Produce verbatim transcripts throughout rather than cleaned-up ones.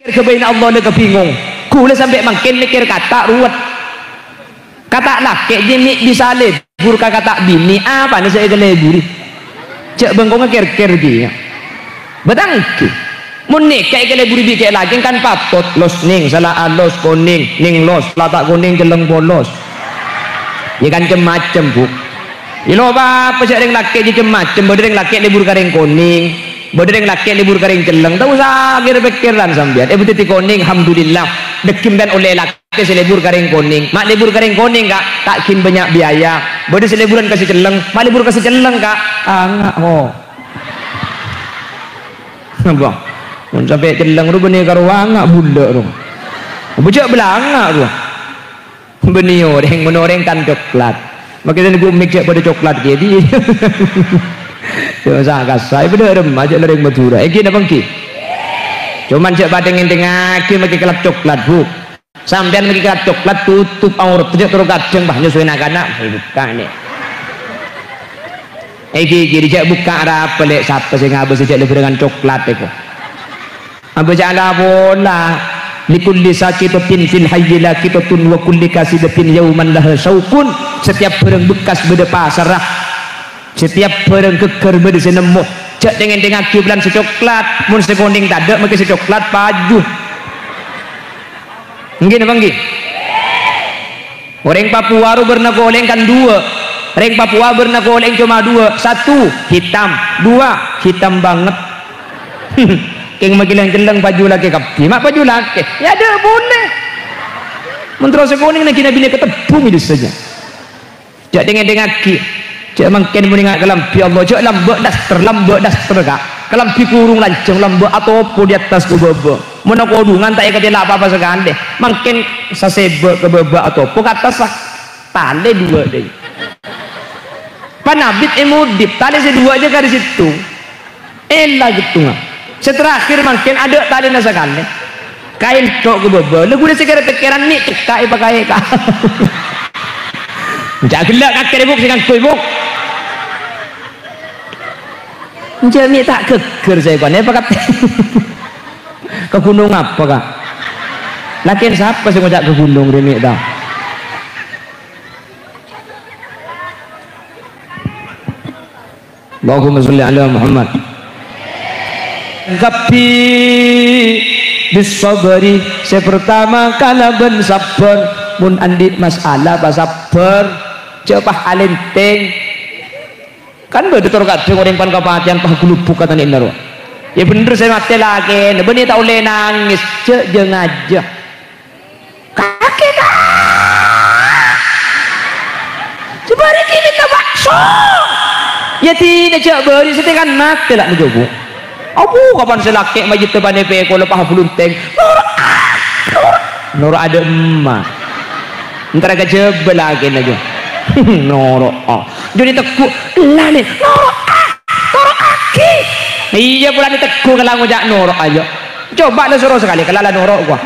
Kèr ghâbâyna Allah la kabingong. Ghulâ sampè' mangkèn mèkkèr kata' ruwet. Kata' lakè' jiyâ mè' bisa lebur ka kata' binè', apana sè èkaleburi? Jhâ' bengkongnga kèr-kèr kèya. Bâtanggi. Mon nèka èkaleburi bi' kè' lakè kan patot, los nèng, sala alos, konèng, nèng los, la ta' konèng, celleng polos. Yâ kan cem-macem, Bu. Yâ lo apa jhâ' rèng lakè' jiyâ cem-macem, bâdâ rèng lakè' lebur ka rèng konèng, bâdâ rèng lakè' lebur ka rèng celleng, ta' osa kèr-pèkkèran sampèyan. Eh, bâdâ dhâddhi konèng, alhamdulillah. Dhâggi' sampèyan ollè lakè' sè lebur ka rèng konèng. Ma' lebur ka rèng konèng, Ka', ta' ghin bânnya' biaya. Bâdâ sè leburan ka sè celleng, ma' lebur ka sè celleng, Ka'. Anga', ho. Apa? Mon sampè' celleng ro bânnè karo anga' bulâ' ro. Apa jhâ' bâlânga' ro. Bânnè orèng, mon orèng kan coklat. Makè sè nèko mik jhâ' padâ coklat kèya, di. Jhâ' sa-kasa, bâdâ remma jhâ' la rèng Madhurâ. Èngghi napa èngghi? Coma jhâ' padâ ngèntèngngaghi makè kelap coklat, Bu. Sampèyan makè kelap coklat, tutup aurat, jhâ' terro kadhâng, bâh, nyosowè na'-kana', bukka' nè. Èngghi, èngghi, jhâ' bukka' arapa, lè', sapa sè ngabâs jhâ' lebur dengan coklat, èko. Abâca la pola. Likulli saqitatun fil hayyi laqitatun wa kulli kasidatin yauman laha syauqun. Setiap barang bekas bâdâ pasarra. Setiap barang ghâgghâr bâdâ sè nemmo. Jhâ' tèng-èntèngngaghi polana sè coklat. Mon sè konèng tadâ', makè sè coklat paju. Èngghi napa èngghi? Orèng Papua ro bârna kolèng kan duwâ'. Orèng Papua bârna kolèng coma duwâ'. Satu, hitam. Dua, hitam banget. Kèng makè lèng-celleng paju lakè kabbhi. Ma' paju lakè. Yâ, adâ' polè. Mon terro sè konèng nèng ghi' binè katebbhung itu saja. Jhâ' tèng-èntèngngaghi. Jhâ' mangkèn mon ènga' kalambhi Allah. Jhâ' lambâ' daster, lambâ' daster, Ka'. Kalambhi kurung lanjhâng, lambâ' atopo di attas ka bâbâ. Mon akodhungan ta' èkatèla' pa-apa sakalè. Mangkèn sasèbâ' ka bâbâ atopo ka attas, la. Talè duwâ' dâi. Panabit è modif, talè sè duwâ' jhâ' ka dâri sèttong. Ella ghettongnga. Sè terakhir mangkèn adâ' talèna sakalè. Kaèn tok ka bâbâ. La ghulâ sè kèr-pèkkèran mè' cekka' èpakaè, Ka'. Jhâ' ghellâ' kakè rè, Bu', sè ngangghuy, Bu'. Jhâ' mè' ta' ghâgghâr sè èkonè pakat. Ka ghunong apa, Ka'? Lakèn sapa sè ngoca' ka ghunong rè mè' ta'? Allahumma sholli ala Muhammad. Kabbhi bis sabri, sè pertama kalabân sabbhâr. Mon andi' masalah, pas sabbhâr. Jhâ' pas alèntèng. Kan bâdâ tor kadhâng orèng pan kapatèyan pas ghulubuk ka tanè'na rowa. Yâ bhender sè matè lakèna, bânnè ta' ollè nangès, jhâ' jâ-ngajâ. Kakè, Ka'! Sabâri' ghi' mènta bakso! Yâ dinah jhâ' bâri' satèngan matè la' nèko, Bu. Abu, kapan sè lakè' majidda panèpè kola pas abhulunthèng. Noro', ah, noro'. Noro' adâ' emma. Entar ka Jhâbâ lakèna, jâ. Noro', ah. Jâ' nè tegghu', ella nè. Noro', ah. Noro'aghi. Iyâ, polana tegghu' kala ngoca' noro', ayo. Coba la soro sakalè, kala la noro', kowa.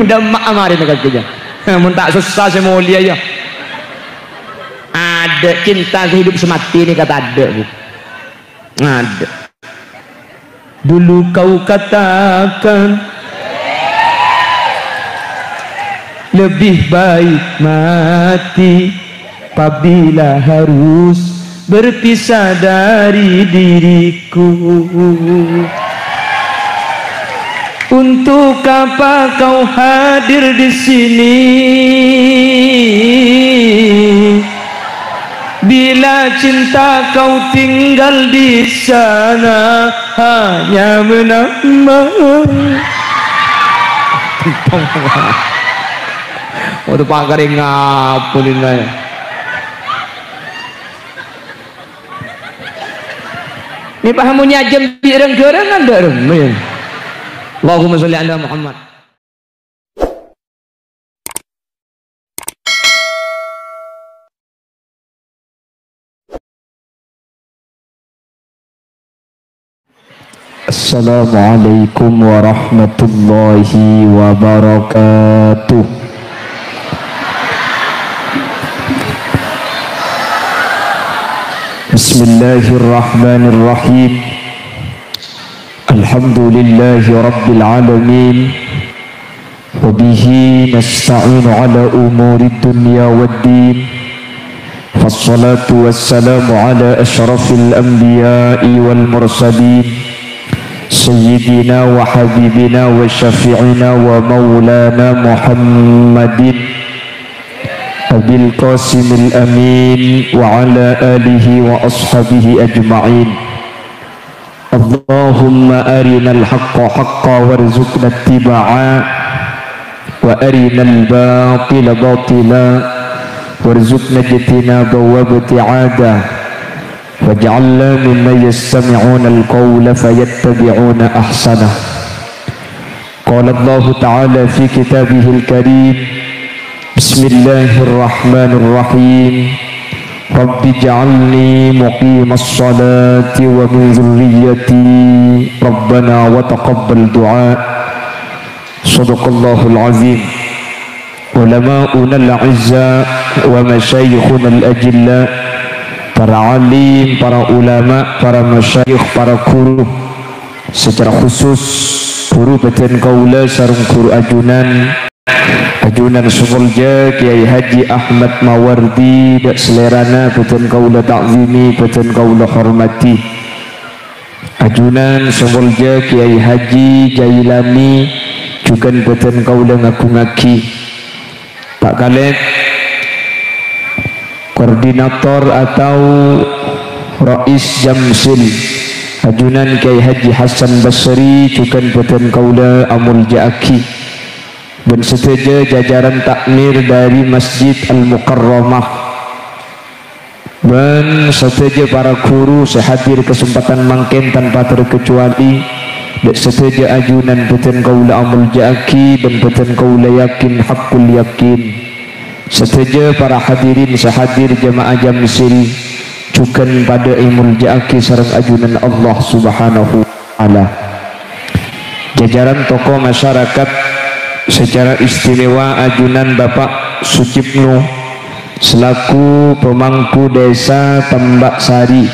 Dâ' emma'a marèna kakè, jâ. Mon ta' sossa sè molèya, yâ. Adâ' cinta sehidup semati nèka tadâ', Bu. Ada. Dulu kau katakan lebih baik mati apabila harus berpisah dari diriku. Untuk apa kau hadir di sini? Bila cinta kau tinggal di sana, hanya menambah. Oh, tu pangkaring ngapun ini. Ini paham punya jam di renggereng ada reme. Allahumma sholli ala Muhammad. Assalamualaikum warahmatullahi wabarakatuh. Bismillahirrahmanirrahim. الحمد لله رب العالمين، وبه نستعين على أمور الدنيا والدين، فالصلاة والسلام على أشرف الأنبياء والمرسلين، سيدنا وحبيبنا وشفيعنا ومولانا محمد أبي القاسم الأمين وعلى آله وأصحابه أجمعين. اللهم أرنا الحق حقا وارزقنا اتباعه، وأرنا الباطل باطلا وارزقنا اجتنابه وابتعاده، واجعلنا ممن يستمعون القول فيتبعون أحسنه. قال الله تعالى في كتابه الكريم: بسم الله الرحمن الرحيم. رب اجعلني مقيم الصلاة ومن ذريتي. ربنا وتقبل دعاء. صدق الله العظيم. Ulama'unal a'izza wa masyayikhunal ajilla, para alim, para ulama, para masyayikh, para guru, secara khusus guru bâdân kaulâ sareng guru ajunan, ajunan sè molja Kyai Haji Ahmad Mawardi, dâ' salèrana bâdân kaulâ ta'zimi, bâdân kaulâ hormati. Ajunan sè molja Kyai Haji Jailani jhughân bâdân kaulâ ngagungngaghi. Pa' Kalèb, koordinator atau Rais Jamsil, ajunan Kyai Haji Hasan Basri jhughân bâdân kaulâ amolja'aghi. Bân sadhâjâ jajaran takmir dari Masjid Al-Mukarramah. Bân sadhâjâ para ghuru sè hadir kasempadhân mangkèn tanpa terkecuali, dâ' sadhâjâ ajunan bâdân kaulâ amolja'aghi bân bâdân kaulâ yakin haqqul yakin. Sadhâjâ para hadirin sè hadir jamaah Jamsil, jhughân padâ èmolja'aghi sareng ajunan Allah Subhanahu wa Ta'ala. Jajaran tokoh masyarakat, secara istimewa ajunan Bapak Sucipno selaku pemangku Desa Tambak Sari,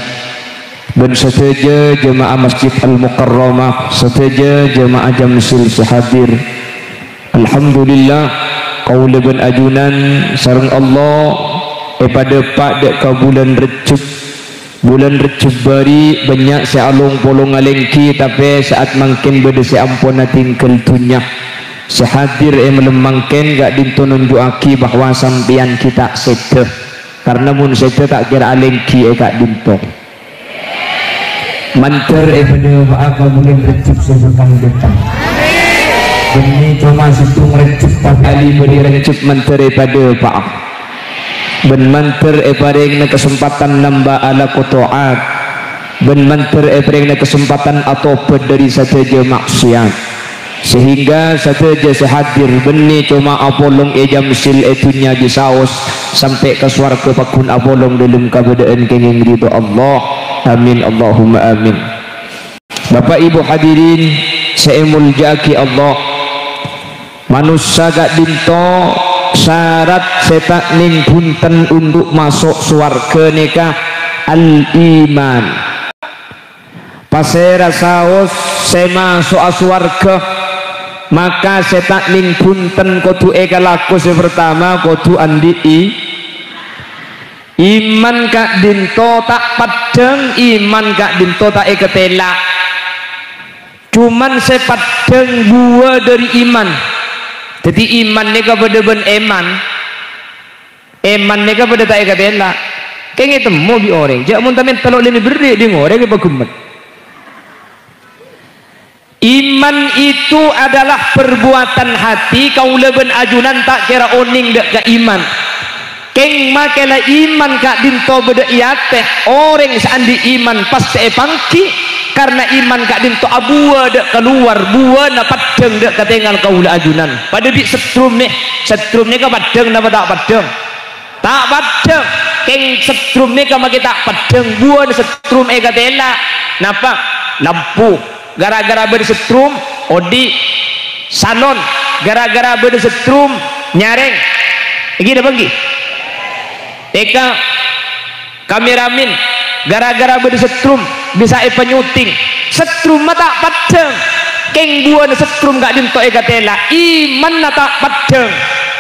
bân sadhâjâ jemaah Masjid Al-Mukarramah, sadhâjâ jemaah Jamsil sè hadir. Alhamdulillah, kaulâ bân ajunan sareng Allah èpadâpa' dâ' ka bulân Rejjeb. Bulân Rejjeb bâri' bânnya' sè along-polong alèngghi, tapè sa'at mangkèn bâdâ sè ampon atèngghâl dhunnya. Sè hadir è malem mangkèn ka'dinto nonjhu'aghi bahwa sampèyan ghi' ta' sèdhâ, karna mon sèdhâ ta' kèra alèngghi è ka'dinto. Mandhâr èpadâpa'a ka bulân Rejjeb sè sakalangkong. Bânnè coma sèttong Rejjeb, tapè ali bâri' Rejjeb mandhâr èpadâpa'a. Bân mandhâr èparèngana kasempadhân nambâ alako ta'at. Bân mandhâr èparèngana kasempadhân atobhât dâri sadhâjâ ma'siyat. Sehingga sadhâjâ sè hadir bânnè coma apolong è Jamsil è dhunnya ghi' saos, sampè' ka sowarghâ pagghun apolong dâlem kabâdâ'ân kèngèng ridho Allah. Amin, Allahumma amin. Bapak Ibu hadirin sè èmoljâ'aghi Allah, manossa ka'dinto sarat sè ta' nèng bhunten untuk maso' sowarghâ nèka al-iman. Pasèra saos sè maso'a sowarghâ, maka sè ta' nèng bhunten kodhu èkalako sè partama kodhu andi' i-, iman ka'dinto ta' peddhâng, iman ka'dinto ta' èkatèla'. Cuman sè peddhâng buwâ dâri iman. Dhâddhi iman nèka padâ bân èman. Èman nèka padâ ta' èkatèla'. Kèng ètemmo bi' orèng. Jhâ' mon ta' mènta lo' lènè berri' ding orèng èpaghemmet. Iman itu adalah perbuatan hati, kaulâ bân ajunan ta' kèra onèng dâ' ka iman. Kèng makè la iman ka'dinto bâdâ è atè, orèng sè andi' iman pastè èpangghi, karna iman ka'dinto abuwâ dâ' kalowar, buwâna peddhâng dâ' ka tèngal kaulâ ajunan. Padâ bi' setrum nè, setrum nèka peddhâng napa ta' peddhâng? Ta' peddhâng. Kèng setrum nèka makè ta' peddhâng, buwâna setrum èkatèla'. Napa? Lampu. Gara-gara bâdâ setrum, odi'. Salon. Gara-gara bâdâ setrum, nyarèng. Èngghi napa èngghi? Tèka kameramen. Gara-gara bâdâ setrum, bisa èpanyuting. Settrumma ta' peddhâng. Kèng buwâna settrum ka'dinto èkatèla. Imanna ta' peddhâng.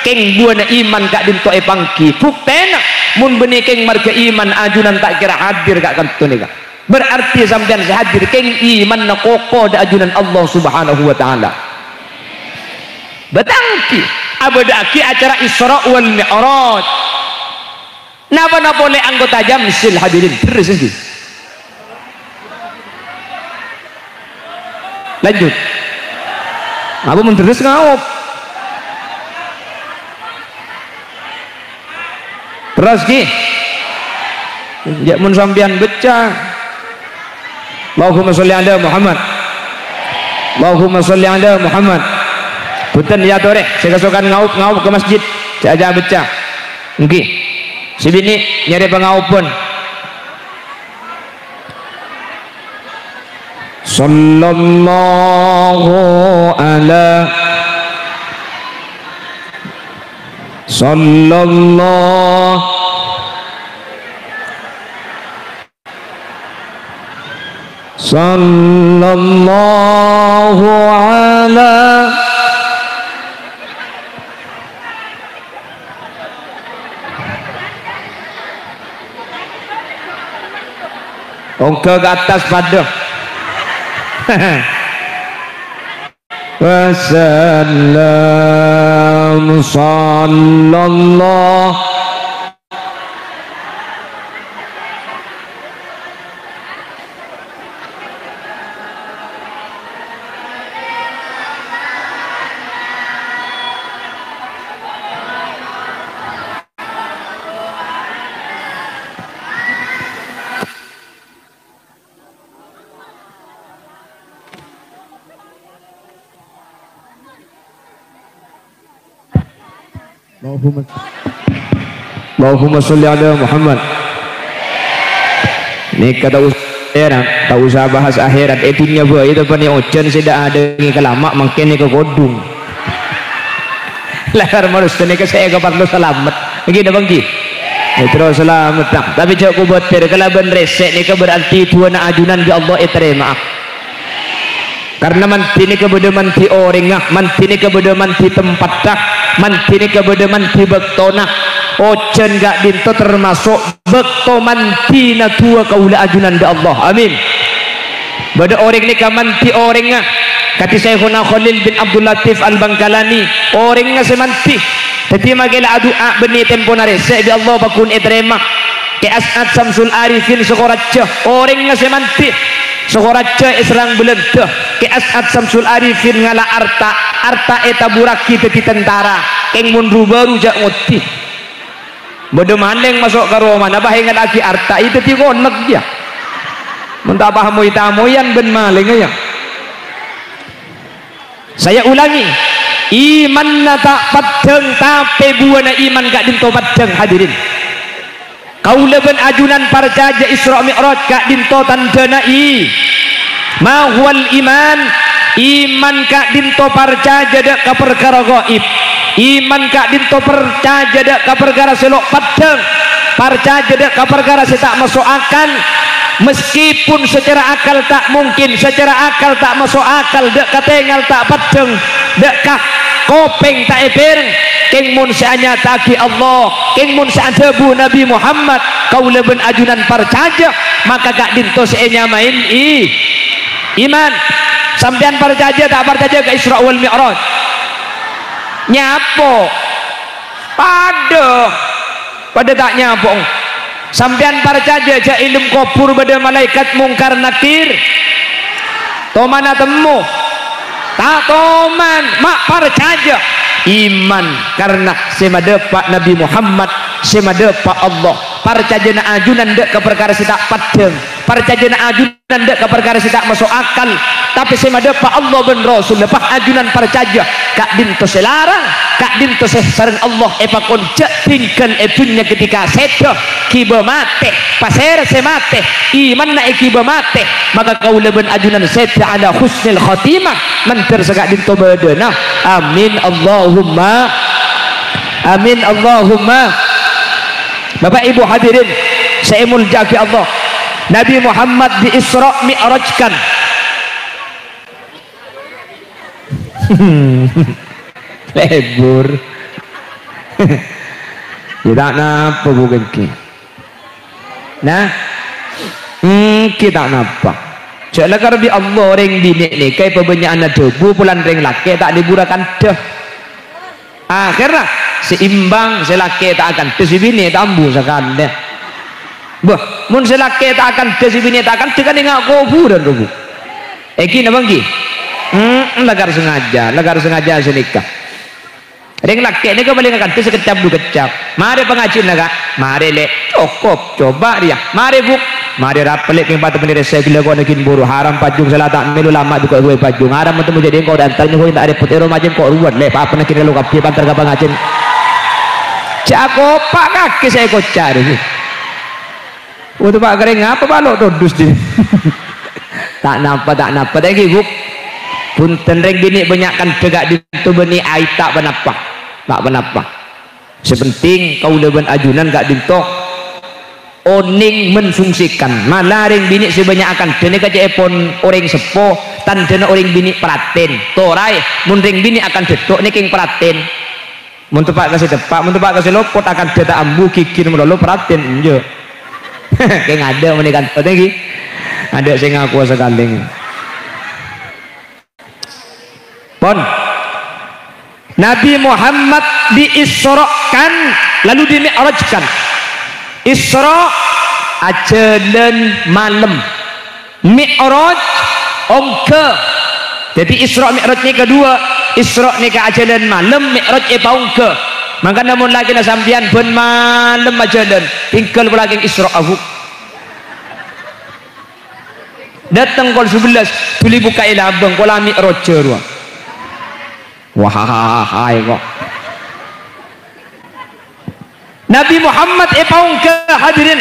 Kèng buwâna iman ka'dinto èpangghi. Buktèna, mon bânnè kèng marghâ iman, ajunan ta' kèra hadir ka' ka'dinto nèka. Berarti sampèyan sè hadir kèng imanna koko dâ' ajunan Allah Subhanahu wa Ta'ala. Bâtanggi, abâdâ'aghi acara Isra wal Mi'raj. Napa-napa polè anggota Jamsil, hadirin? Terros, ènggi. Lanjut. Apa mon terros ngaop? Terros, ghi. Ya, mon sampèyan bâca. Allahumma sholli ala Muhammad. Allahumma sholli ala Muhammad. Bhunten ya, torè. Sè kasokan ngaop, ngaop ka masjid. Jhâ', jhâ' bâca. Ènggi. Sè binè' nyarè pangaopan. Sallallahu ala, sallallahu, sallallahu ala. Ongghâ ka attas padâ. Wasallam sallallahu. Allahumma, Allahumma sholli ala Muhammad. Nèka ta' us-, akhèrat, ta' usa bahas akhèrat. È dhunnya bhâi tapè nè ojhân sè dâ'-adâ' kalama' mangkèn nèka kodhung. Lahar manusia nèka sè èkaparlo salamet. Ènggi napa ènggi? Ètoro salamet, ta'. Tapè jhâ' kobâtèr kalabân rèsè' nèka berarti du'ana ajunan bi' Allah ètarèma'a. Karna mandhi nèka bâdâ mandhi orèngnga, mandhi nèka bâdâ mandhi tempatta, mandhi nèka bâdâ mandhi bâktona. Ojhân ka'dinto termaso' bâkto mandhina du'a kaulâ ajunan dâ' Allah. Amin. Bâdâ orèng nèka mandhi orèngnga, kadhi Syaikhona Khalil bin Abdul Latif Al-Bangkalani, orèngnga sè mandhi. Dhâddhi makè la adu'a bânnè tempona rèsè' bi' Allah pagghun ètarèma. Kè As'ad Samsul Arifin Sokorajjâ, orèngnga sè mandhi. Sokorajjâ èserrang Bâlândhâ, Kè As'ad Samsul Arifin ngala' arta, arta ètaburraghi dhâddhi tentara, kèng mon ru-bâru jhâ' ngoddhi. Bâdâ malèng maso' ka romana, pas èngghâllaghi arta, iyâ dhâddhi ngonèk, yâ. Mon ta' pas moy-tamoyan bân malèngnga, yâ. Saya ulangi, imanna ta' peddhâng, tapè buwâna iman ka'dinto peddhâng, hadirin. Kaulâ bân ajunan parcajâ Isra Mi'raj ka'dinto tandhâna i-, ma huwal iman, iman ka'dinto parcajâ dâ' ka parkara ghaib. Iman ka'dinto parcajâ dâ' ka parkara sè lo' peddhâng, parcajâ dâ' ka parkara sè ta' maso' akal, meskipun secara akal ta' mungkin, secara akal ta' maso' akal, dâ' ka tèngal ta' peddhâng, dâ' ka kopèng ta' èpèreng, kèng mon sè anyata'aghi Allah, kèng mon sè adhâbu Nabi Muhammad, kaulâ bân ajunan parcajâ, maka ka'dinto sè ènyamaè i-, iman. Sampèyan parcajâ ta' parcajâ ka Isra wal Mi'raj? Nyapo? Padâ. Padâ ta' nyapo. Sampèyan parcajâ jhâ' è alam kobhur bâdâ malaèkat Mungkar Nakir? Tomana temmo? Ta' toman, ma' parcajâ. Iman, karna sè madâpa' Nabi Muhammad, sè madâpa' Allah. Parcajâna ajunan dâ' ka parkara sè ta' peddhâng. Parcajâna ajunan dâ' ka parkara sè ta' maso' akal, tapè sè madâpa' Allah bân Rasul, pas ajunan parcajâ, ka'dinto sè larang, ka'dinto sè sareng Allah èpakon jhâ' tinggal è dhunnya ketika sèdhâ, ghibâ matè, pasèra sè matè, imanna èghibâ matè, maka kaulâ bân ajunan sèdhâ ala husnil khotimah, mandhâr saka'dinto bâdâna. Amin, Allahumma amin, Allahumma. Bapak Ibu hadirin sè èmoljâ'aghi Allah, Nabi Muhammad diisra mi'rajkan. Lebur. Ya, ta' napa, Bu, ènggi. Nah, ènggi ta' napa. Jhâ' la karbi Allah, orèng binè' nèka èpabânnya'ana dhâbu, polana orèng lakè' ta' lebura kandhâ. Akhèrra seimbang, sè lakè' ta' akandhâ, sè binè' ta' ambu sakalè. Bâh, mon sè lakè' ta' akandhâ, sè binè' ta' akandhâ, kan enga' kobhurân, robu. Ènggi napa ènggi? Hmm, lakar sengaja, lakar sengaja sanèka. Rèng lakè' nèka palèng akandhâ sakeccap du keccap. "Marè pangajiyânna, Ka'." "Marè, Lè'." "Cokop, coba rèya." "Marè, Bu'." "Marè, rapellè' pèng pateppa' rèsè ghellâ' ko' naghin buru. Haram pajung sala ta' mèlo lama' bi' ko' ghâbây pajung. Haram matemu jhâ' dingko' dântang nyoho ta' rèpot èro majân ko' ruwet, Lè'. Papa naghin lo kabbhi pantar ka pangajiyân." Ca'na kopa' kakè sè èkoca' rè. Waduh, Pa', karè ngapa, Pa', lo' todus, di? Ta' napa, ta' napa. Ta' ènggi, Bu'. Bhunten, rèng binè' bânnya' kandhâ ka'dinto bânnè aèng ta' ponapa. Ta' ponapa. Sè penting, kaulâ bân ajunan ka'dinto onèng menfungsikan. Mala rèng binè' sè bânnya' akandhâ nèka ca'èpon orèng seppo, tandhâna orèng binè' paratèn. Toraè, mon rèng binè' akandhâ tok nèka kèng paratèn. Mon teppa' ka sè teppa', mon teppa' ka sè lopot, akandhâ ta' ambu, ghighir malolo, paratèn, enjâ'. Kèng adâ' mènè kan, ènggi. Adâ' sè ngakowa sakalè. Pon. Nabi Muhammad diisra'kan, lalu dimi'rajkan. Isra', ajhâlân malem. Mi'raj, ongghâ. Dhâddhi Isra' Mi'raj nèka duwâ'. Isra' nèka ajhâlân malem, Mi'raj èpaongghâ. Mangkana mon lakèna sampèyan bân malem ajhâlân, tinggal polana kèng Isra', abu. Dâteng kol sabellâs, dhuli bukka'è labâng, pola Mi'rajâ rowa. Wah, hai kok. Nabi Muhammad èpaongghâ, hadirin.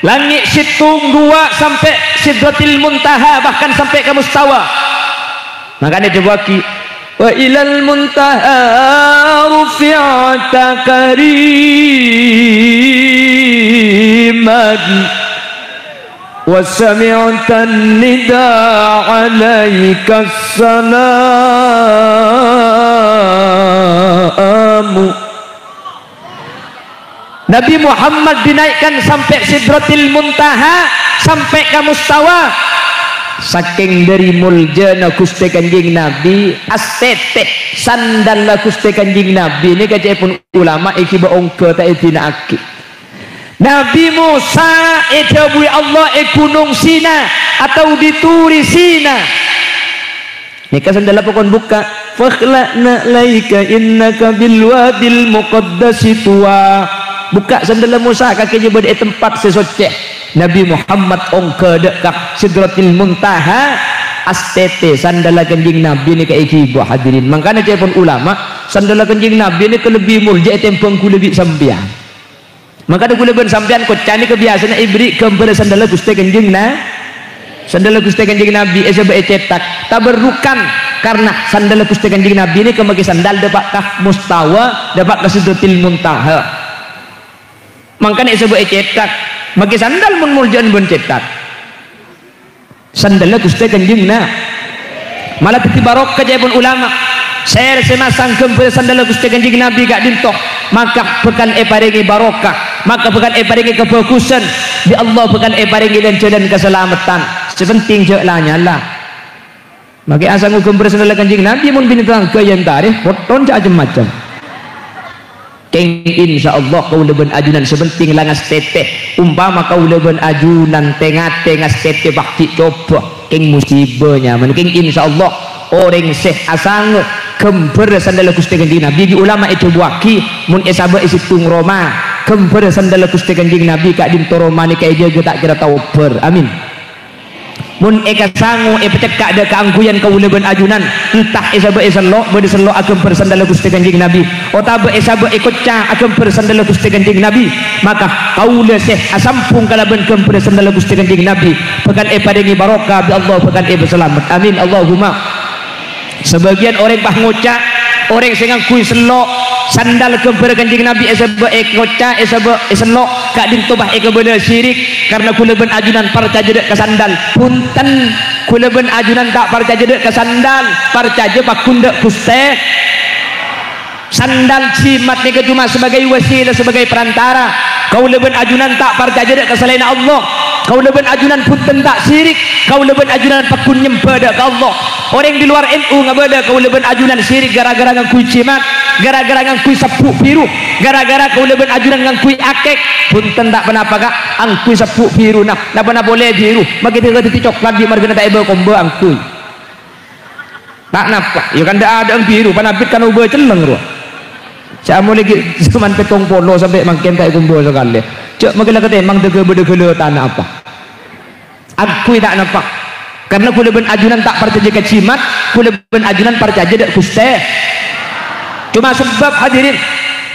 Langngè' sèttong duwâ' sampè' Sidratil Muntaha, bahkan sampè' ka mustawa. Mangkana èdhâbuwâghi, "Wa ilal muntaha rufi'ta kariman." "Wa sami'tan nida 'alaikas salamu." Nabi Muhammad dinaikkan sampè' Sidratil Muntaha, sampè' ka mustawa. Sakèng dâri moljâna Ghustè Kanjeng Nabi, astètè sandalla Ghustè Kanjeng Nabi nèka ca'èpon ulama èghibâ ongghâ ta' èdina'aghi. Nabi Musa èdhâbuwi Allah è Ghunong Sina atau di Turi Sina. Nèka sandalla pokon bukka'. "Fakhla' na'laika innaka bil wadil muqaddasi tuwa." Bukka' sandalla Musa, kakè jiyâ bâdâ è tempat sè soccè. Nabi Muhammad ongghâ dâ' ka Sidratil Muntaha, astètè sandalla Kanjeng Nabi nèka èghibâ, hadirin. Mangkana ca'èpon ulama, sandalla Kanjeng Nabi nèka lebbi molja ètèmbhâng ghulâ bi' sampèyan. Mangkana ghulâ bân sampèyan koca' nèka biyasana èberri' ghâmbhârrâ sandalla Ghustè Kanjeng Na-, sandalla Ghustè Kanjeng Nabi èsabâ' ècètak. Tabarrukan karna sandalla Ghustè Kanjeng Nabi nèka makè sandal dâpa' ka mustawa, dâpa' ka Sidratil Muntaha. Mangkana èsabâ' ècètak. Makè sandal mon molja'an bân cètak. Sandalla Ghustè Kanjeng Na-, mala dhâddhi barokah, ca'èpon ulama. Sèra sè masang ghâmbhârrâ sandalla Ghustè Kanjeng Nabi ka'dinto, maka bhâkal èparèngè barokah, maka bhâkal èparèngè kabhâghusân, bi' Allah bhâkal èparèngè lan-jhâlân kasalameddhân. Sè penting jhâ' la-nyala. Makè asango ghâmbhârrâ sandalla Kanjeng Nabi, mon binè tatangghâ èentarè, potton jhâ' cem-macem. Kèng, insyaallah, kaulâ bân ajunan sè penting la ngastètè. Ompama kaulâ bân ajunan tè-ngatè ngastètè, pas ghi' coba, kèng musibâ nyamana. Kèng, insyaallah, orèng sè asango ghâmbhârrâ sandalla Ghustè Kanjeng Nabi, bi' ulama èdhâbuwâghi, mon èsabâ' è sèttong roma, ghâmbhârrâ sandalla Ghustè Kanjeng Nabi ka'dinto roma nèka èjâgâ ta' kèra taobhâr. Amin. Mon èkasango èpacekka' dâ' kaangghuyan kaulâ bân ajunan, entah èsabâ' è sello', bâdâ sello' aghâmbhâr sandalla Ghustè Kanjeng Nabi, otabâ èsabâ' è koca' aghâmbhâr sandalla Ghustè Kanjeng Nabi, maka kaulâ sè asambhung kalabân ghâmbhârrâ sandalla Ghustè Kanjeng Nabi bhâkal èparèngè barokah, bi' Allah bhâkal èpasalamet. Amin, Allahumma. Sabâgiyân orèng pas ngoca', orèng sè ngangghuy sello', Sandal ghâmbhârrâ Kanjeng Nabi èsabâ' èkoca', èsabâ' èsello', ka'dinto bâ èkabâlâ sirik, karna ghulâ bân ajunan parcajâ dâ' ka sandal. Bhunten, ghulâ bân ajunan ta' parcajâ dâ' ka sandal, parcajâ pagghun dâ' Ghustè. Sandal jimat nèka coma sebagai wasilah, sebagai perantara. Kaulâ bân ajunan ta' parcajâ dâ' ka salaènna Allah. Kaulâ bân ajunan bhunten ta' sirik. Kaulâ bân ajunan pagghun nyembhâ dâ' ka Allah. Orèng di luar N U ngabâlâ kaulâ bân ajunan sirik gara-gara ngangghuy jimat, gara-gara ngangghuy sebbhu' bhiru, gara-gara kaulâ bân ajunan ngangghuy akèk. Bhunten ta' ponapa, Ka', angghuy sebbhu' bhiru, nah, napa-napa polè bhiru, makè dhâddhi coklat bi' marghâna ta' èbâ-kombâ angghuy. Ta' napa, ya kan dâ'-adâ'ân bhiru, panabit kan obâ celleng rowa. Sè amolè ghi' jhâman pèttong polo sampè' mangkèn ta' èkombâ sakalè. Jhâ' makè la katèmang dâgâ-bâdâgâlâ tana apa. Angghuy ta' napa. Karna ghulâ bân ajunan ta' parcajâ ka jimat, ghulâ bân ajunan parcajâ dâ' Ghustè. Coma sabâb, hadirin,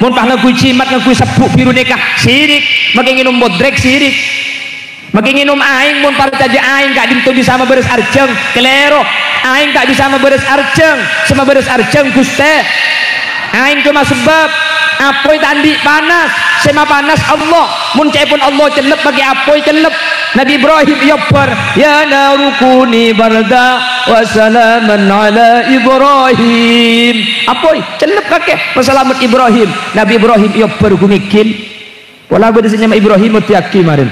mon pas ngangghuy jimat, ngangghuy sebbhu' bhiru nèka, sirik. Makè ngènom bodrèk, sirik. Makè ngènom aèng, mon parcajâ aèng ka'dinto bisa mabârâs arjhâng, kalèro. Aèng ta' bisa mabârâs arjhâng, sè mabârâs arjhâng Ghustè. Aèng coma sabâb, apoy ta' andi' panas, sè mapanas Allah. Mon ca'èpon Allah cellep, makè apoy cellep. Nabi Ibrahim èobbhâr, "Ya naru kuni barda wa salaman ala Ibrahim." Apoy, cellep kakè, pasalamet Ibrahim. Nabi Ibrahim èobbhâr ghu mègghil. Pola bâdâ sè nyama Ibrahim, oddhiyâghi marèn.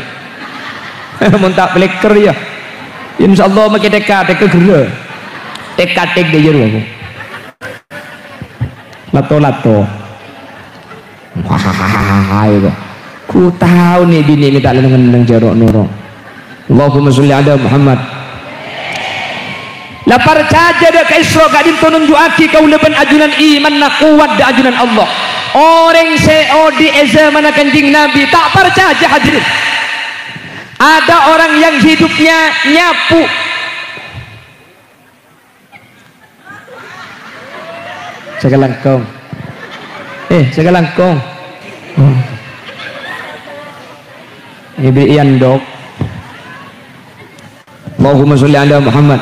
Mon ta' plèkèr, ya. Insyaallah makè tèka-tèka ghellâ'. Tèka-tèk dâ' iyâ rowa. Lato-lato. Wah, iyâ kok. Ku tao nè binè' nè ta' lenneng-enneng jhâ' ro'-noro'. Allahumma sholli ala Muhammad. La parcajâ dâ' ka Isra ka'dinto nunju'aghi kaulâ bân ajunan imanna kowat dâ' ajunan Allah. Orèng sè odi' è zamanna Kanjeng Nabi ta' parcajâ, hadirin. Ada orang yang hidupnya nyapu. Sakalangkong. Eh, sakalangkong. Oh. Ibu Ian, Dok. Allahumma sholli ala Muhammad.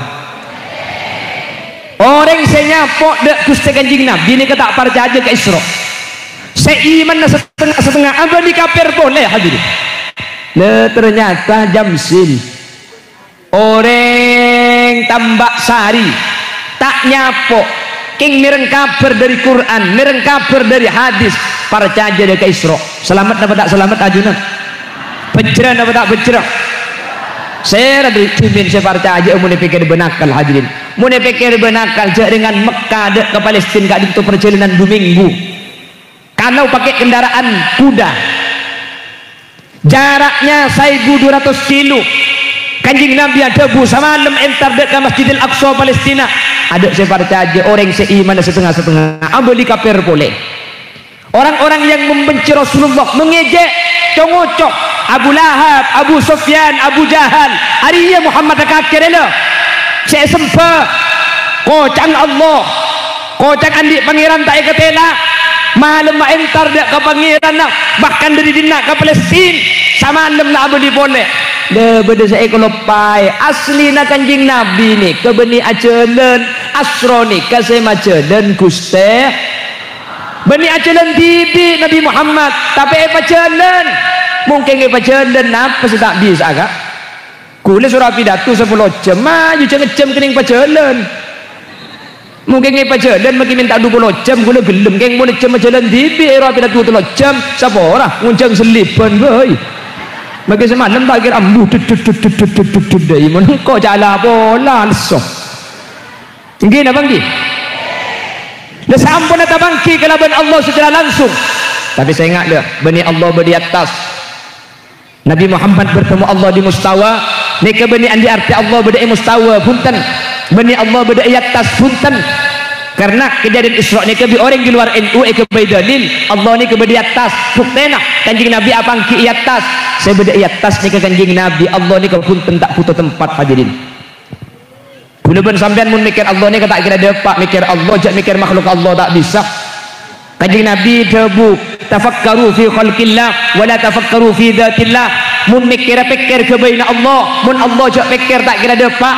Orèng sè nyapo' dâ' Ghustè Kanjeng Nabi nèka ta' parcajâ ka Isra. Sè imanna satengnga-satengnga abâli kafir polè, hadirin. Lha, ternyata Jamsil, orèng Tambak Sari, ta' nyapo', kèng mèreng kabhâr dâri Qur'an, mèreng kabhâr dâri hadis, parcajâ dâ' ka Isra. Salamet napa ta' salamet ajunan? Bhâjrâ napa ta' bhâjrâ? Sèra dâri dhimèn sè parcajâ mon èpèkkèr bân akal, hadirin. Mon èpèkkèr bân akal, jhâ' rèngan Mekka dâ' ka Palestina ka'dinto parjhâlânan du minggu. Kalau pakai kendaraan kuda, jaraknya seribu dua ratus kilo. Kanjeng Nabi adhâbu, "Samalem entar dâ' ka Masjidil Aqsa, Palestina." Adâ' sè parcajâ, orèng sè imanna satengnga-satengnga, abâli kafir polè. Orang-orang yang membenci Rasulullah, mengejek, co-ngoco. Abu Lahab, Abu Sufyan, Abu Jahal. Arèya Muhammad kakè rèya sè èsembhâ. Koca'na Allah. Koca'na andi' Pangèran ta' èkatèla'. Malemma entar dâ' ka Pangèranna, bahkan dâri dinna' ka Palestina. Samalem la abâli polè. Lha, bâdâ sè èkaloppaè. Aslina Kanjeng Nabi nèka bânnè ajhâlân. Asra nèka sè majhâlân, Ghustè. Bânnè ajhâlân dhibi' Nabi Muhammad, tapè èpajhâlân. Mungkin èpajhâlân, napa sè ta' bisa'a, Ka'? Ghulâ soro apidato sapolo jam, mayu jhâ' ngejjhâm kennèng pajhâlân. Mungkin èpajhâlân, makè mènta du polo jam, ghulâ ghellem, kèng mon jhâ' majhâlân dhibi', èro apidato tello jam, sapora, ngonjhâng sellibân, bhâi. Makè samalem ta' kèra ambu, dut, dut, dut, dâi, mon engko' cala pola, lesso. Èngghi napa èngghi? Lha, samponna tapangghi kalabân Allah secara langsung. Tapè sènga', lha, bânnè Allah bâdâ è attas. Nabi Muhammad bertemu Allah di mustawa. Nèka bânnè andi' artè Allah bâdâ è mustawa, bhunten. Bânnè Allah bâdâ è attas, bhunten. Karna kejadian Isra nèka bi' orèng di luar N U èghâbây dalil, Allah nèka bâdâ è attas. Buktèna, Kanjeng Nabi apangghi è attas. Sè bâdâ è attas nèka Kanjeng Nabi, Allah nèka bhunten ta' bhuto tempat, hadirin. Ghulâ bân sampèyan mon mèkkèr Allah nèka ta' kèra dâpa', mèkkèr Allah, jhâ' mèkkèr makhluk Allah, ta' bisa. Kanjeng Nabi dhâbu, "Tafakkaru fi khalqillah, wa la tafakkaru fi dzatillah." Mon mèkkèra pèkkèr ghâbâyna Allah, mon Allah jhâ' pèkkèr ta' kèra dâpa'.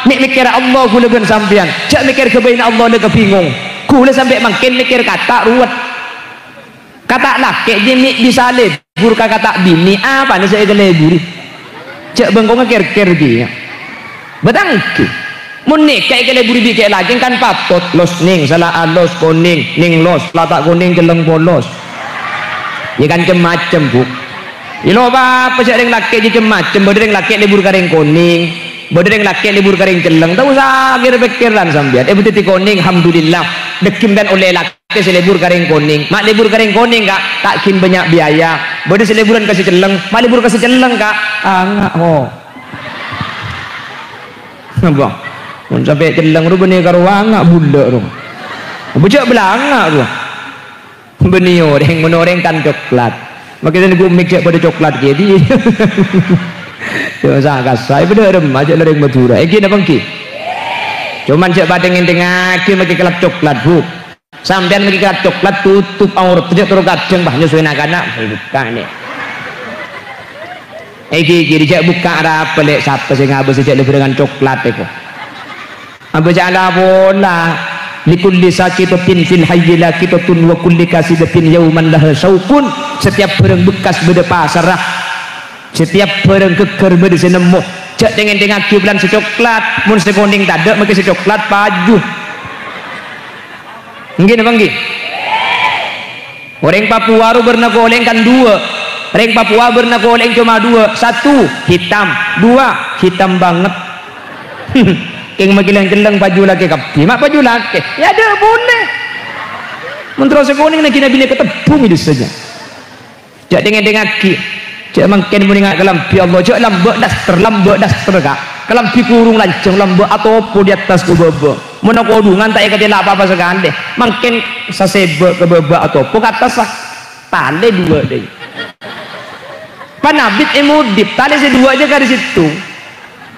Mè' mèkkèra Allah ghulâ bân sampèyan, jhâ' mèkkèr ghâbâyna Allah nèka bingung. Ghulâ sampè' mangkèn mèkkèr kata' ruwet. Kata' lakè' jiyâ mè' bisa lebur ka kata' binè', apana sè èkaleburi? Jhâ' bengkongnga kèr-kèr kèya. Bâtanggi. Mon nèka èkaleburi bi' kè' lakè' kan patot, los nèng, sala alos, konèng, nèng los, la ta' konèng, celleng polos. Yâ kan cem-macem, Bu. Yâ lo apa jhâ' rèng lakè' jiyâ cem-macem, bâdâ rèng lakè' lebur ka rèng konèng, bâdâ rèng lakè' lebur ka rèng celleng, ta' osa kèr-pèkkèran sampèyan. È, bâdâ dhâddhi konèng, alhamdulillah. Dhâggi' sampèyan ollè lakè' sè lebur ka rèng konèng. Ma' lebur ka rèng konèng, Ka', ta' kèng bânnya' biaya. Bâdâ sè leburan ka sè celleng, ma' lebur ka sè celleng, Ka'. Anga', ho. Apa? Mon sampè' celleng ro bânnè karo anga' bulâ' ro. Bâjâ' bâlânga' ro. Bânnè orèng, mon orèng kan coklat. Makè sè nèko mik jhâ' padâ coklat kèya, di. Yâ, sa-, kassa', padâ remma jhâ' la rèng Madhurâ. Èngghi napa èngghi? Coma jhâ' padâ ngèntèngngaghi makè kelap coklat, Bu. Sampèyan mèkkèr coklat, totop aurat, jhâ' terro kadhâng, bâh, nyosoè na'-kana', bhâi bukka' nè. Èngghi, èngghi, jhâ' bukka' arapa, Lè', sapa sè ngabâs jhâ' lebârângan coklat, èko. Abâ' jhâ' la pola. "Likulli saqitatin fil hayyi laqitatun wa kulli kasidatin yauman laha syauqun." Setiap bhârâng bekas bâdâ pasarra. Setiap bhârâng ghâgghâr bâdâ sè nemmo. Jhâ' tèng-èntèngngaghi bulân sè coklat. Mon sè konèng tadâ', makè sè coklat paju. Èngghi napa èngghi? Orèng Papua ro bârna kolèng kan duwâ'. Orèng Papua bârna kolèng coma duwâ'. Satu, hitam. Dua, hitam banget. Kèng makè lèng-cellèng paju lakè kabbhi. Ma' paju lakè. Yâ, adâ' polè. Mon terro sè konèng naghi-nabinè katebbhung è dessana. Jhâ' tèng-èntèngngaghi. Jhâ' mangkèn mon ènga' kalambhi Allah, jhâ' lambâ' daster, lambâ' daster, Ka'. Kalambhi kurung lanjhâng, lambâ' atopo di attas ka bâbâ. Mon akodhungan ta' èkatèla' pa-apa sakalè. Mangkèn sasèbâ' ka bâbâ atopo ka attassa. Talè duwâ' dâi. Panabit è modip, talè sè duwâ' jhâ' ka dâri sèttong.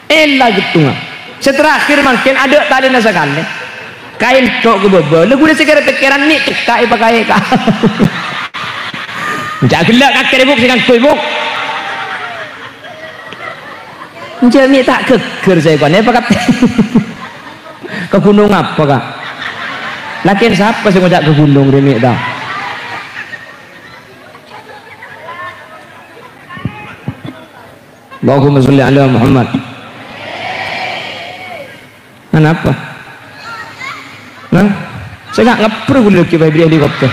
Ella ghettongnga. Sè terakhir mangkèn adâ' talèna sakalè. Kaèn cok ka bâbâ. Laguna sè kèra-pèkkèran mè' cekka' èpakaè ka. Jhâ' ghellâ' kakè rè, Bu', sè ngangghuy, Bu'. Jhâ' mè' ta' ghâgghâr sè èkonè pakatè. Ka ghunong apa, Ka'? Lakèn sapa sè ngoca' ka ghunong rè mè' ta'? Allahumma sholli ala Muhammad. Anapa? Nah, sè nga' ngeppro ghulâ ghi' bâi bâri' helikopter.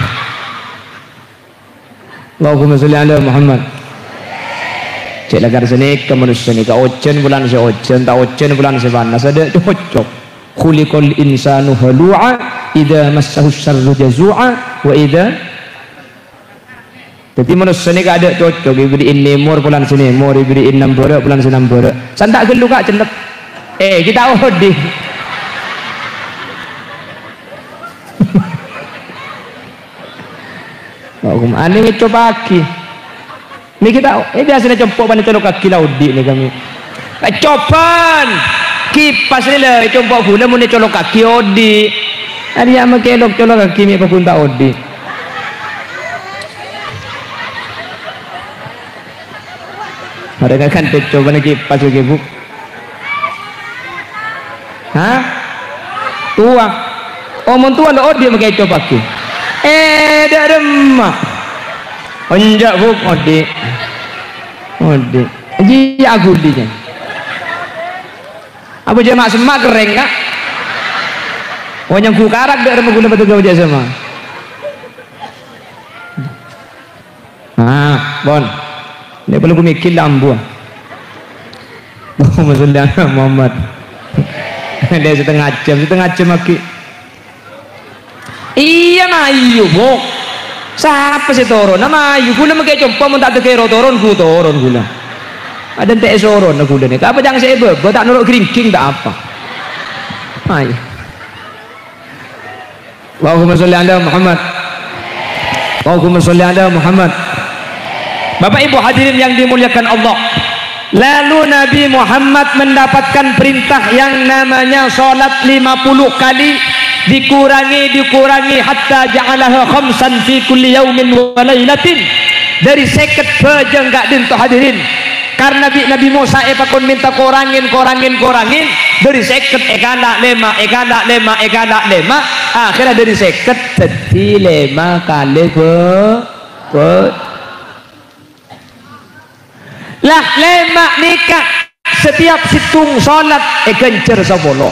Allahumma sholli ala Muhammad. Cè' lakar sanèka manossa nèka, ojhân bulân sè ojhân, ta' ojhân bulân sè panas, adâ' cocok. Khuliqal insanu halu'a, idza massahu syarru jazu'a, wa idza Dhâddhi, manossa nèka adâ' cocok, èbâri'i nèmor bulân sè nèmor, èbâri'i nambârâ' bulân sè nambârâ'. Santa' ghâllu, Ka', cellep. Eh, ghi' ta' odi'. Kok anè ngècopaghi. Nèka ta', eh, biasana compo' panè colokaghi la odi' nèka, Mi. Eh, coban! Kipas nè la, compo' ghulâ mon ècolokaghi odi'. Arèya makè lok-colokaghi, Mi, paggun ta' odi'. Arèya kan cocok panè kipas lagi, Bu. Hah? Towa. Oh, mon towa la odi' makè ècopaghi. Eh, dâ' remma. Enjâ', Bu, odi'. Odi'. Iyâ, aghuli, jân. Apa jâ' ma'-semma' kerrèng, Ka'? Oh, nyangghu karak dâ' remma ghulâ padâ ghâbây jâ' semma'. Ah, pon. Nè' perlu ku mikir la ambu. Allahumma sholli ala Muhammad. Nè' setengah jam, setengah jam lagi. Iyâ, mayu, Bu. Sapa sè toron? Nah, mayu. Ghulâ makè compo' mon ta' tèkèro toron, ghu toron ghulâ. Adâ' ta' èsoron ghulâ nèka. Apa jhâng sè èbâbâ, ta' noro' gringging, ta' apa. Mayu. Allahumma sholli ala Muhammad. Allahumma sholli ala Muhammad. Bapak Ibu hadirin yang dimuliakan Allah, lalu Nabi Muhammad mendapatkan perintah yang namanya sholat lima puluh kali, dikurangi, dikurangi, hatta ja'alaha khamsan fi kulli yaumin wa lailatin. Dâri sèket bâjâng ka'dinto, hadirin. Karna bi' Nabi Mosa èpakon mènta korangèn, korangèn, korangèn, dâri sèket èkala' lèma', èkala' lèma', èkala' lèma', akhèrra dâri sèket dhâddhi lèma' kalè bâ-, Be-, Lah, lèma' nèka setiap sèttong solat èghânjhâr sapolo.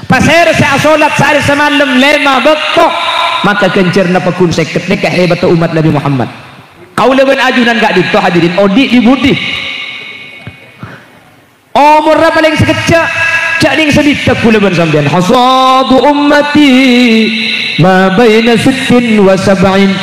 Pasèra sè asolat saarè samalem lèma' bâkto, maka ghânjhârna pagghun sèket. Nèka hebatta ommat Nabbhi Muhammad. Kaulâ bân ajunan ka'dinto, hadirin, odi' dhi-budhi. Omorra palèng sakejjhâ', jhâ' nèng sabidhâk kaulâ bân sampèyan. Hasadu ummati ma baina sittin wa sab'in.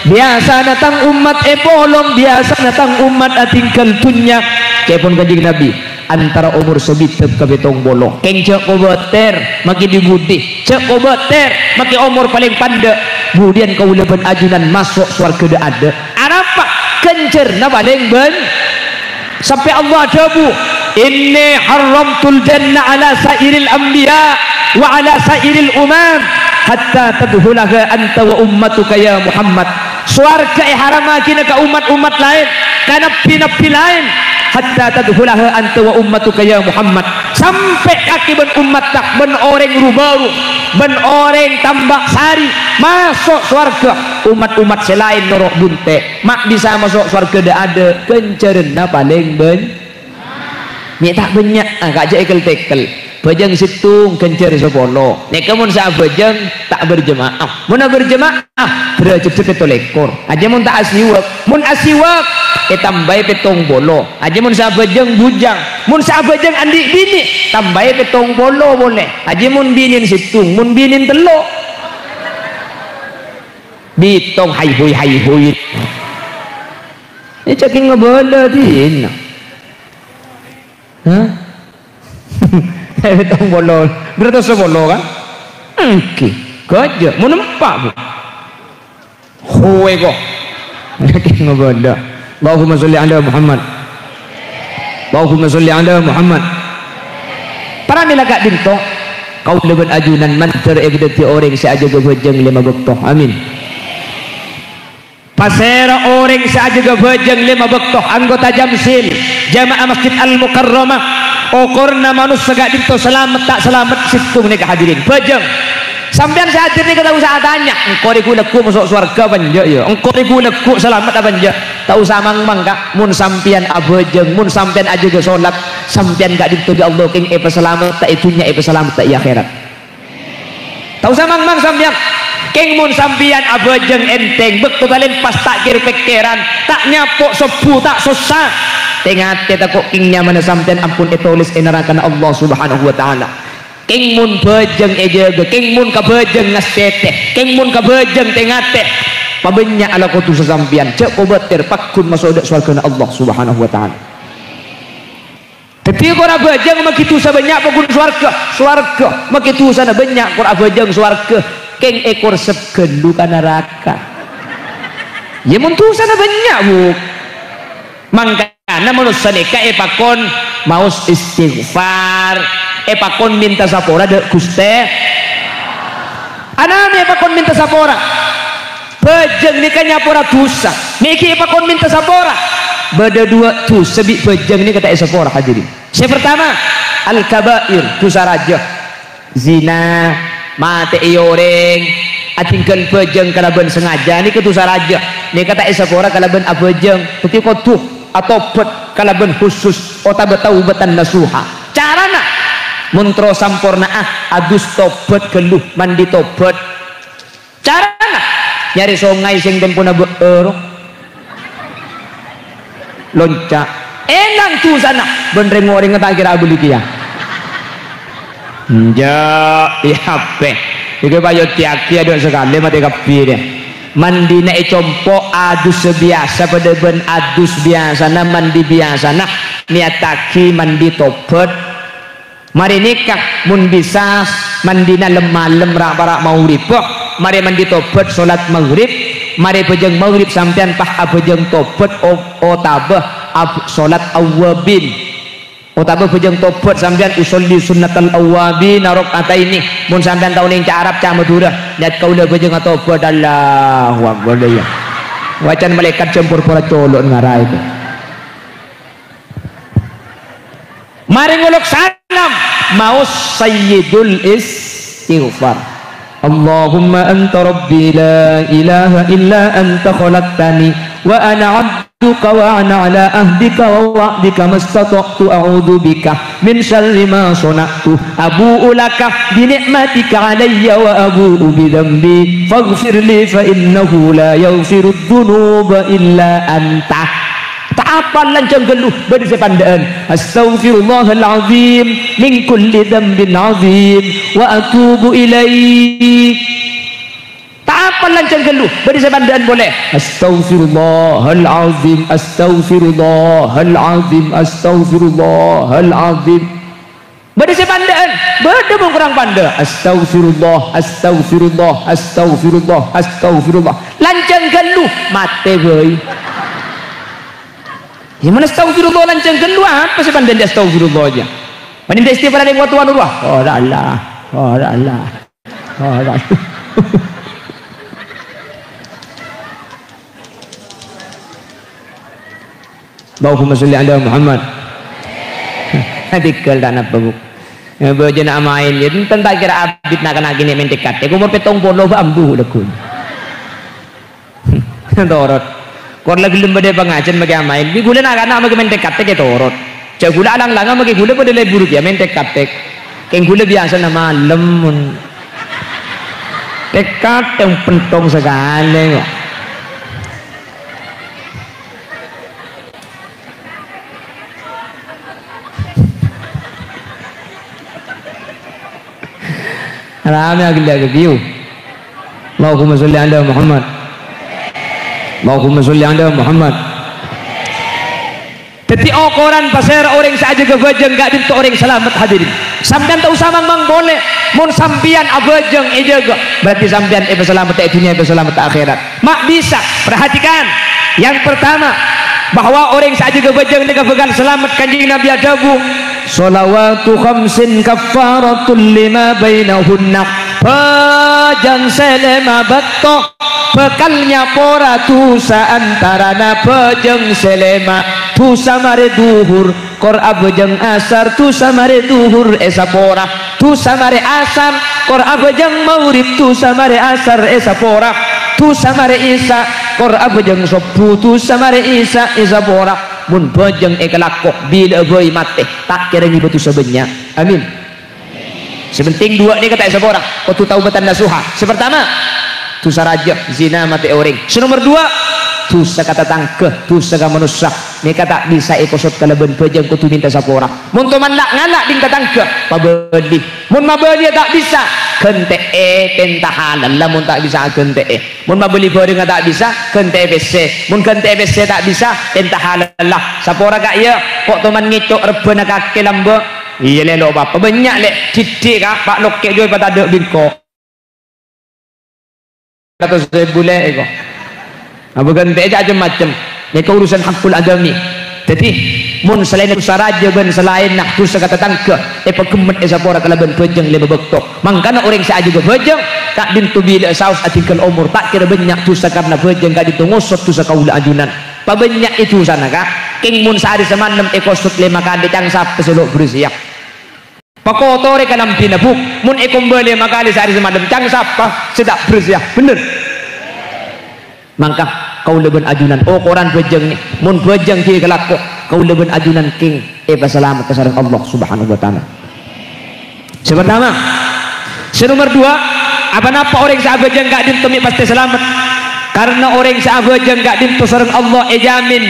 Biyasana tang ommat èpolong, biyasana tang ommat atinggal dhunnya. Ca'èpon Kanjeng Nabbhi, antara omor sabidhâk ka pèttong polo. Kèng jhâ' kobâtèr, makè dhi-budhi. Jhâ' kobâtèr, makè omor palèng pandâ'. Budiyân kaulâ bân ajunan maso' sowarghâ dâ'-adâ'. Arapa? Ghânjhârna palèng bân-, Sampè' Allah adhâbu, "Inni harramtul jannah ala sa'iril anbiya wa ala sa'iril umam, hatta tadkhulaha anta wa ummatuka ya Muhammad." Sowarghâ èharammaghinah ka ommat-ommat laèn, ka nabbhi-nabbhi laèn, "hatta tadkhulaha anta wa ummatuka ya Muhammad." Sampè' kakè bân ommatta, bân orèng ru-bâru, bân orèng tambâ' sarè, maso' sowarghâ, ommat-ommat sè laèn noro' bunte'. Ma' bisa maso' sowarghâ dâ'-adâ', ghânjhârânna palèng bân-, mè' ta' bânnya', ah, ka' jhâ' èkel-tèkel. Bhâjâng sèttong ghânjhâr sapolo. Nèka mon sè abhâjâng ta' berjemaah. Mon aberjemaah, dârâjhâddhâ pètto lèkor. Ajjhâ mon ta' asiwak. Mon asiwak, ètambâi pèttong polo. Ajjhâ mon sè abhâjâng bujang. Mon sè abhâjâng andi' binè, tambâi pèttong polo polè. Ajjhâ mon binèn sèttong, mon binèn tello'. Bitong, hai hui, hai hui. Ini cacing ngebala dina. Hah? Tong polo. Beratus sapolo, kan? Engghi. Gajah. Mau nempa, Bu. Hui, kok. Cacing ngebala. Allahumma sholli ala Muhammad. Allahumma sholli ala Muhammad. Para mèla ka'dinto. Kaulâ bân ajunan mandhâr èpadhâddhi orèng sè ajâgâ bhâjâng lèma bâkto. Amin. Pasèra orèng sè ajâgâ bhâjâng lèma bâkto, anggota Jamsil, jamaah Masjid Al-Mukarramah, okorna manossa ka'dinto salamet ta' salamet sèttong nèka, hadirin. Bhâjâng. Sampèyan sè hadir nèka ta' osa atanya, "Engko' rè ghu-lagghu maso' sowarghâ apa enjâ', ya? Engko' rè ghu-lagghu salamet apa enjâ'?" Ta' osa mang-mang, Ka'. Mon sampèyan abhâjâng, mon sampèyan ajâgâ solat, sampèyan ka'dinto bi' Allah kèng èpasalametta è dhunnya, èpasalametta è akhèrat. Ta' osa mang-mang sampèyan. Kèng mon sampèyan abhâjâng ènthèng, bâkto talèmpas ta' kèr-pèkkèran, ta' nyapo' sobbhu ta' sossa. Tè-ngatè tako' kèng nyamana sampèyan ampon ètolès è narakana Allah Subhanahu wa Ta'ala. Kèng mon bhâjâng èjâgâ, kèng mon kabhâjâng ngastètè, kèng mon kabhâjâng tè-ngatè. Pabânnya' alako dhusa sampèyan, jhâ' kobâtèr, pagghun maso' dâ' sowarghâna Allah Subhanahu wa Ta'ala. Dhâddhi, kor abhâjâng maghi dhusa bânnya' pagghun sowarghâ. Sowarghâ maghi dhusana bânnya', kor abhâjâng sowarghâ. Kèng èkorsep ghâllu ka naraka. Iyâ, mon dhusana bânnya', Bu. Mangkana manossa nèka èpakon maos istighfar, èpakon mènta sapora dâ' Ghustè. Ana'na èpakon mènta sapora. Bhâjâng nèka nyapora dhusa, mè' ghi' èpakon mènta sapora. Bâdâ duwâ' dhusa bi' bhâjâng nèka ta' èsapora, hadirin. Sè partama, al-kaba'ir, dhusa rajâ. Zina, matè'è orèng, adhingghâl bhâjâng kalabân sangajâ, nèka dhusa rajâ. Nèka ta' èsapora kalabân abhâjâng. Dhâddhi kodhu atobhât kalabân khusus otabâ taubatan nasuha. Carana, mon terro samporna'a, adus tobhât ghâllu, mandi tobhât. Carana, nyarè songay sè tempona bâ'âro. Lonca'. Èlang dhusana, bân rèng-orèngnga ta' kèra abâli kèya. Enjâ', iyâ bhâi. Èghâ payoddhiyaghi adhu sakalè matè kabbhi, dâ. Mandina è compo', adus sè biyasa padâ bân adus biyasana, mandi biyasana. Niyattaghi mandi tobhât. Marè nèka, mon bisa, mandina lem-malem ra'-para' maghrib. Marè mandi tobhât, solat maghrib. Marè bhâjâng maghrib sampèyan pas abhâjâng tobhât o-, otabâ ab-, solat awwabin. Otabâ bhâjâng tobhât sampèyan usolli sunnatal awwabina rak'ataini. Mon sampèyan tao nèng ca' Arab, ca' Madhurâ. Niyat kaulâ bhâjâng atobhât, Allahu Akbar, dâ iyâ. Wâcan malaèkat jhâmpor pora colo' ngara itu. Marè ngolok salam, maos Sayyidul Istighfar. اللهم أنت ربي لا إله إلا أنت خلقتني وأنا عبدك وأنا على عهدك ووعدك ما استطعت أعوذ بك من شر ما صنعت أبوء لك بنعمتك علي وأبوء بذنبي فاغفر لي فإنه لا يغفر الذنوب إلا أنت. Ta' apal lanjhâng ghâllu bâdâ sè pandâ'ân, "Astaghfirullahal azim min kulli dzambin azim wa atubu ilaih." Ta' apal lanjhâng ghâllu bâdâ sè pandâ'ân polè, "Astaghfirullahal azim, astaghfirullahal azim, astaghfirullahal azim." Bâdâ sè pandâ'ân, bâdâ mon korang pandâ'. "Astaghfirullah, astaghfirullah, astaghfirullah, astaghfirullah." Lanjhâng ghâllu, matè bhâi. Yâ, mon astaghfirullah lanjhâng ghâllu, apa sè pandâ'ân astaghfirullah jâ? Mending istighfar yang waktu anu roh. Oh, Allah. Oh, Allah. Oh, Allah. Allahumma sholli ala Muhammad. Dhika ta' napa, Bu. Yâ, bâjâna amaèn, yâ, enten ta' kèra abit na'-kana' kènè' mènthèk kathèk, umur pèttong polo bâ' ambu lagghu. Torot. Kor la ghellem bâdâ pangajhân makè amaèn, bi' ghulâ na'-kana' makè mènthèk kathèk, yâ, torot. Jâ' ghulâ lang-langngan makè ghulâ bâdâ lebur kèya mènthèk kathèk. Kèng ghulâ biyasana malem, mon. Tekad yang pentong sakalè, kok. Ramè aghellâ' ka biyu. Allahumma sholli ala Muhammad. Allahumma sholli ala Muhammad. Dhâddhi, okoran pasèra orèng sè ajâgâ bhâjâng ka'dinto orèng salamet, hadirin. Sampèyan ta' osa mangmang polè. Mon sampèyan abhâjâng èjâgâ, berarti sampèyan èpasalamet è dhunnya, èpasalamet è akhèrat. Ma' bisa, perhatikan. Yang pertama, bahwa orèng sè ajâgâ bhâjâng nèka bhâkal salamet. Kanjeng Nabi adhâbu, "Shalawatu khamsin kaffaratul lima bainahunna." Bhâjâng sè lèma bâkto bhâkal nyapora dhusa antarana bhâjâng sè lèma. Dhusa marè dhuhur, kor abhâjâng asar, dhusa marè dhuhur èsapora. Dhusa marè asar, kor abhâjâng maghrib, dhusa marè asar èsapora. Dhusa marè isya, kor abhâjâng sobbhu, dhusa marè isya èsapora. Mon bhâjâng èkalako, bilâ'â bhâi matè, ta' kèra ngibâ dhusa bânnya'. Amin. Sè penting duwâ' nèka ta' èsapora, kodhu taubatan nasuha. Sè partama, dhusa rajâ, zina, matè'è orèng. Sè nomer duwâ', dhusa ka tatangghâ, dhusa ka manossa. Nèka ta' bisa èkosot kalabân bhâjâng, kodhu mènta sapora. Mon toman la'-ngala' dhing tatangghâ, pabâli. Mon mabâliyâ ta' bisa, ghântè'è, pènta halalla mon ta' bisa aghântè'è. Mon mabâli bhârângnga ta' bisa, ghântè'è pèssè. Mon ghântè'è pèssè ta' bisa, pènta halalla. Sapora, Ka', yâ, ko' toman ngèco' rebbhâna kakè lambâ'. Iyâ, Lè', lo' pa-apa. Bânnya', Lè'. Dhiddhi', Ka', pa' lokkè' jâwâ èpatadâ' bi' engko'. Ratos èbu, Lè', èko. Apa ghântè'è ca' cem-macem. Nèka urusan haqqul adami. Dhâddhi, mon salaènna dhusa rajâ bân salaènna dhusa ka tatangghâ, èpaghemmet èsapora kalabân bhâjâng lèma bâkto. Mangkana orèng sè ajâgâ bhâjâng, ka'dinto bilâ'â saos adhinggâl omor, ta' kèra bânnya' dhusa karna bhâjâng ka'dinto ngosot dhusa kaulâ ajunan. Pabânnya'è dhusana, Ka'. Kèng mon saarè samalem èkosot lèma kalè, ca'na sapa sè lo' berressiya? Pakotorè kalambhina, Bu'. Mon èkombâ lèma kalè saarè samalem, ca'na sapa sè ta' berressiya? Bhender? Mangka kaulâ bân ajunan okoran bhâjâng, mon bhâjâng ghi' èkalako, kaulâ bân ajunan kèng èpasalamedhâ sareng Allah Subhanahu wa Ta'ala. Sè partama. Sè nomer duwâ', aponapa orèng sè abhâjâng ka'dinto mè' pastè salamet? Karna orèng sè abhâjâng ka'dinto sareng Allah èjamin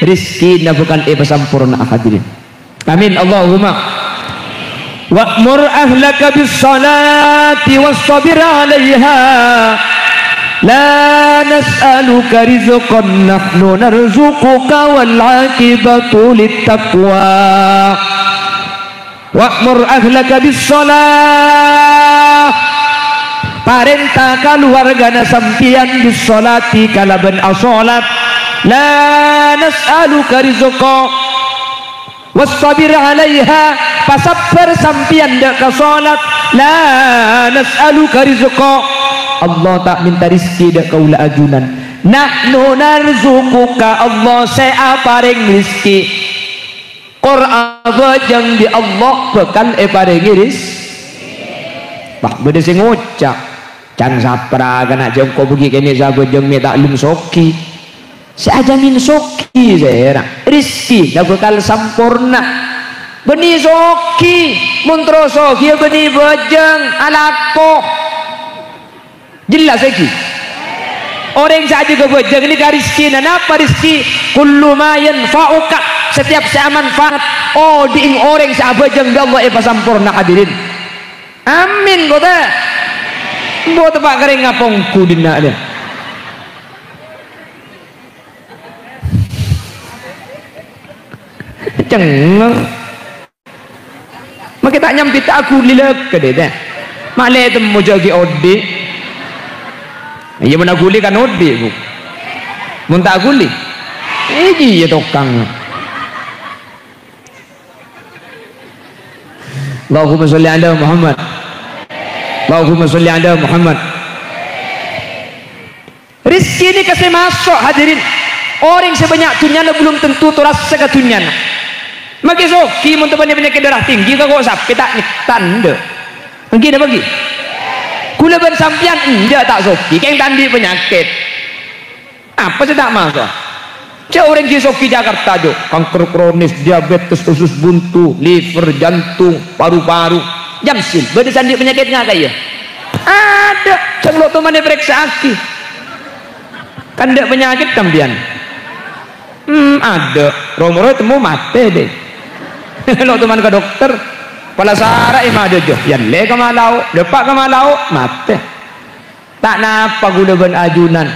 rejhekkèna bhâkal èpasamporna'a, hadirin. Amin, Allahumma. "Wa'mur ahlaka bis-shalati wastabir 'alaiha. La nas'aluka rizqan, nahnu narzuquka, wal 'aqibatu lit-taqwa." "Wa'mur ahlaka bis-shalah." Parènta kaluwargana sampèyan bis-shalati kalabân asholat. "La nas'aluka rizqa." "Wastabir 'alaiha," pasabbhâr sampèyan dâ' ka sholat. "La nas'aluka rizqa," Allah ta' mènta rejhekkè dâ' kaulâ ajunan. "Nahnu narzuquka," Allah sè aparèng rejhekkè. Kor abhâjâng bi' Allah bhâkal èparèngè rejhekkè. Bâh, bâdâ sè ngoca', Can sapra kana' jhâ' engko' bâgi kènè' sè abhâjâng mè' ta' lem soghi. Sè ajhâmin soghi sèra. Rejhekkèna bhâkal samporna. Bânnè soghi, mon terro soghi yâ bânnè bhâjâng, alako. Jelas, èngghi? Orèng sè ajâgâ bhâjâng nèka rejhekkèna. Napa rejhekkè? Kullu ma yanfa'uka, setiap sè amanfaat. Odi'na orèng sè abhâjâng bi' Allah èpasamporna, hadirin. Amin, kota. Mbok teppa' karè ngapong kudina deh. Cengeng. Makè ta' nyambit aghuli lè' kadhâddhâ. Malè temmo jâ' ghi' odi'. Iyâ, mon aghuli kan odi', Bu. Mon ta' aghuli? Iyâ, tokang. Allahumma sholli ala Muhammad. Allahumma sholli ala Muhammad. Rejhekkè nèka sè maso', hadirin. Orèng sè bânnya' dhunnyana belum tentu torassa ka dhunnyana. Makè soghi mon teppa' panyakèt darah tinggi, ka ko' sapè ta' nyètta, endâ'. Èngghi napa èngghi? Kaulâ bân sampèyan enjâ' ta' soghi, kèng ta' andi' panyakèt. Apa sè ta' maso'? Jâ' orèng ghi' soghi Jakarta, jâ'. Kanker kronis, diabetes, usus buntu, liver, jantung, paru-paru. Jamsil, bâdâ sè andi' panyakèt ngakè, yâ? Adâ', jâ' lo' toman èparèksa'aghi. Kan adâ' panyakèt sampèyan? Hmm, adâ'. Ro-moro ètemmo matè, deh. Lo' toman ka dokter. Pala sara è madâ, jâ'. Yâ, lè ka Malao. Dâpa' ka Malao, matè. Ta' napa kaulâ bân ajunan.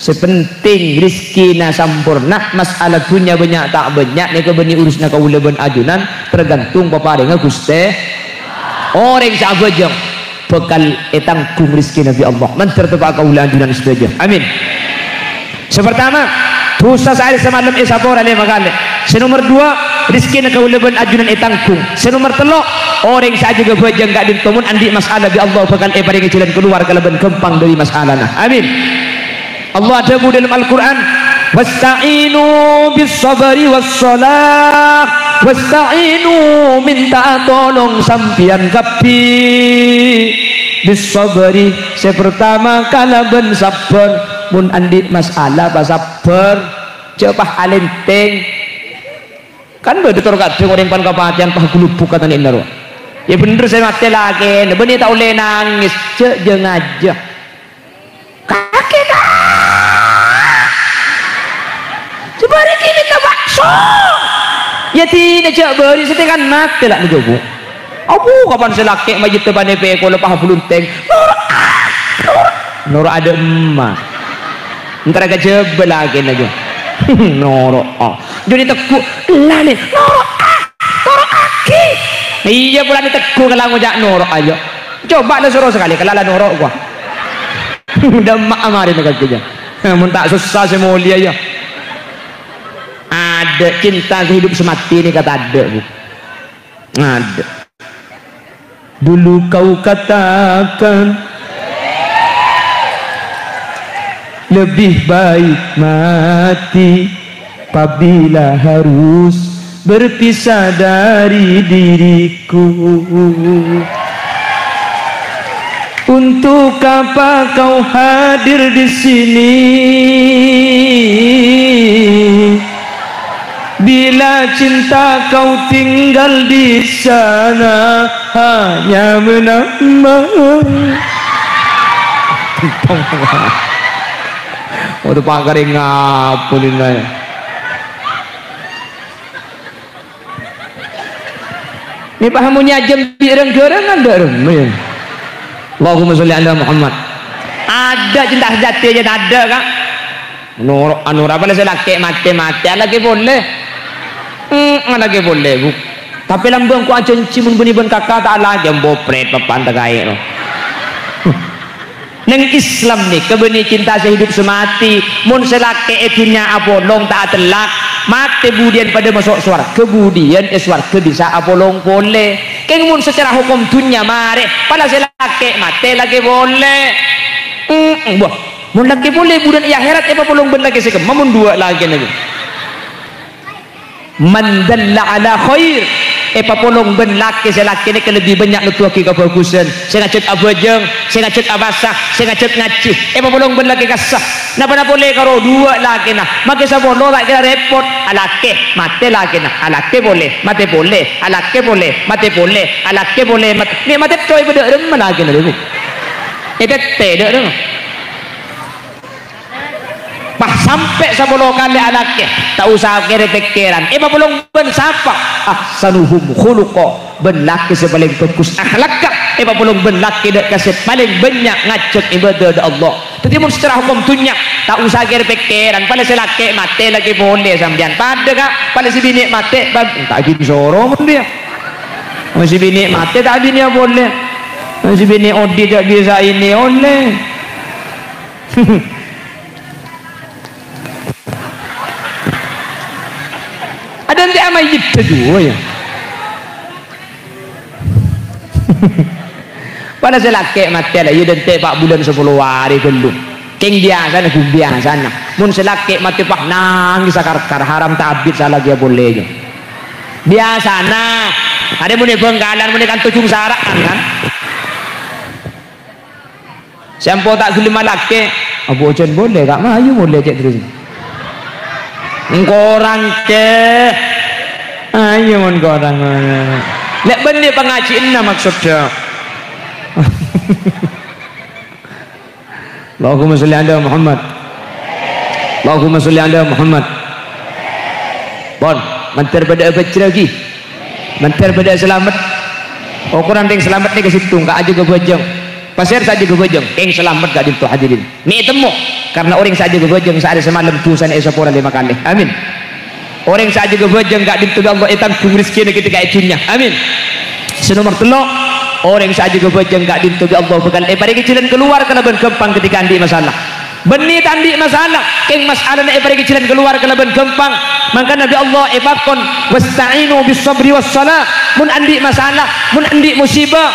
Sè pentèng rejhekkèna samporna, mas'ala dhunnya bânnya' ta' bânnya' nèka bânnè urusanna kaulâ bân ajunan, tergantung paparèngnga Ghustè. Orèng sè abhâjâng bhâkal ètangghung rejhekkèna bi' Allah. Mandhâr teppa' kaulâ ajunan sadhâjâ. Amin. Sè partama, dhusa saarè samalem èsapora lèma kalè. Sè nomer duwâ', rejhekkèna kaulâ bân ajunan ètangghung. Sè nomer tello', orèng sè ajâgâ bhâjâng ka'dinto mon andi' mas'ala bi' Allah bhâkal èparèngè jhâlân kalowar kalabân ghâmpang dâri mas'alana. Amin. Allah adhâbu dâlem Al-Qur'an, "Wasta'inu bis-sabri was-shalah." Wasta'inu, mènta'a tolong sampèyan kabbhi. Bis-sabri, sè partama kalabân sabbhâr. Mon andi' mas'ala, pas sabbhâr. Jâ' pas alèntèng. Kan bâdâ tor kadhâng orèng pan kapatèyan pas gulubuk katanya inaro. Yâ bhendher sè matè lakèna, bânnè ta' ollè nangès, jâ', jâ' ngajâ. Kakè, Ka'. Sabârâ' kènè' ka bakso. Yâ dinah jâ' bâri' satèya kan matè la' nèko, Bu. Abu, kapan sè lakè' majâ teppa' nèpè kaulâ pas abhulunthèng. Noro', ah, noro'. Noro' adâ' emma. Entar ka Jhâbâ lakèna, jâ. Noro', ah. Jâ' nè tegghu', ella nè. Noro', ah. Noro'aghi. Iyâ, polana tegghu' kala ngoca' noro', ayo. Coba la soro sakalè, kala la noro', kowa. Dâ' emma marèna kakè, jâ. Mon ta' sossa sè molèya, yâ. Adâ' cinta sehidup semati nèka tadâ', Bu. Adâ'. Dulu kau katakan, lebih baik mati apabila harus berpisah dari diriku. Untuk apa kau hadir di sini? Bila cinta kau tinggal di sana, hanya menambah. Waduh, pakarè ngapolina. Nè paham monyè ajâm bi' rang-ghârângan dâ' remma, yâ. Allahumma sholli ala Muhammad. Adâ' cinta sejati jâ tadâ', Ka'. Noro' anu, apa la sè lakè' matè-matè, alakè polè. Hmm, alakè polè, Bu. Tapè lambâ' engko' ajhânjhi mon bânnè bân kaka ta' alakè, ambo prèt papan ta' kaè, no. Neng Islam nèka bânnè cinta sehidup semati. Mon sè lakè' è dhunnya apolong ta' atellak, matè budiyân padâ maso' sowarghâ, budiyân è sowarghâ bisa apolong polè. Kèng mon secara hokom dhunnya marè, pala sè lakè' matè lakè' polè. Mm, wah, mon lakè' polè budiyân è akhèrat èpapolong bân lakè' sè kemma mon duwâ' lakèna. Man dalla ala khair, Èpapolong bân lakè sè lakè nèka lebbi bânnya' noduwaghi kabhâghusân, sè ngajhâk abhâjâng, sè ngajhâk apowasa, sè ngajhâk ngajhi. Èpapolong bân lakè kassa. Napa-napa polè karo duwâ' lakèna. Makè sapolo ta' kèra rèpot. Alakè, matè lakèna. Alakè polè, matè polè. Alakè polè, matè polè. Alakè polè, matè. Mè' matè toy bâdâ remma lakèna, Bu. Ètèttè dâ' remma. Pas sampè' sapolo kalè alakè, ta' osa kèra-pèkkèran. Èpapolong bân sapa? Ahsanuhum khuluqa, bân lakè sè palèng bhâghus akhlakka. Èpapolong bân lakè dâ' ka sè palèng bânnya' ngajhâk ibâdâ dâ' Allah. Dhâddhi, mon secara hukum dhunnya, ta' osa kèra-pèkkèran. Palè sè lakè matè, lakè polè sampèyan. Padâ, Ka', palè sè binè' matè, bân, ta' ghi' soro mon dhiyâ. Mon sè binè' matè, ta' abinèya polè. Mon sè binè' odi' ta' bisa ènè ollè. Adântè' amayyidda juwâ, ya. Padâ sè lakè' matè la, iyâ dântè' pa' bulân sapolo arè ghâllu. Kèng biyasana, ghun biyasana. Mon sè lakè' matè, pas nangès sakar-kar, haram ta' abit sala kèya polè, ya. Biyasana. Arè mon è Bhângkalan, mon è kanto Jung Sara'an, kan? Sè ampo ta' ghellem alakè, apa ojhân polè, Ka', mayu molè cè' terros. Engkorang, Kè. Ayo, mon korang. Lè' bânnè pangajhiânna maksodda. Allahumma sholli ala Muhammad. Allahumma sholli ala Muhammad. Pon, mandhâr padâ abhâjrâghi. Mandhâr padâ salamet. Okoran rèng salamet nèka sèttong, ka ajâgâ bhâjâng. Pasèra sè ajâgâ bhâjâng, kèng salamet ka'dinto hadirin. Mè' ètemmo, karna orèng sè ajâgâ bhâjâng saarè samalem dhusana èsapora lèma kalè. Amin. Orèng sè ajâgâ bhâjâng ka'dinto bi' Allah ètanggung rejhekkèna ketika è dhunnya. Amin. Sè nomer tello', orèng sè ajâgâ bhâjâng ka'dinto bi' Allah bhâkal èparèngè jhâlân kalowar kalabân ghâmpang ketika andi' masalah. Bânnè ta' andi' masalah, kèng masalana èparèngè jhâlân kalowar kalabân ghâmpang. Mangkana bi' Allah èpakon, "Wasta'inu bis sabri was shalah." Mon andi' masalah, mon andi' musibah,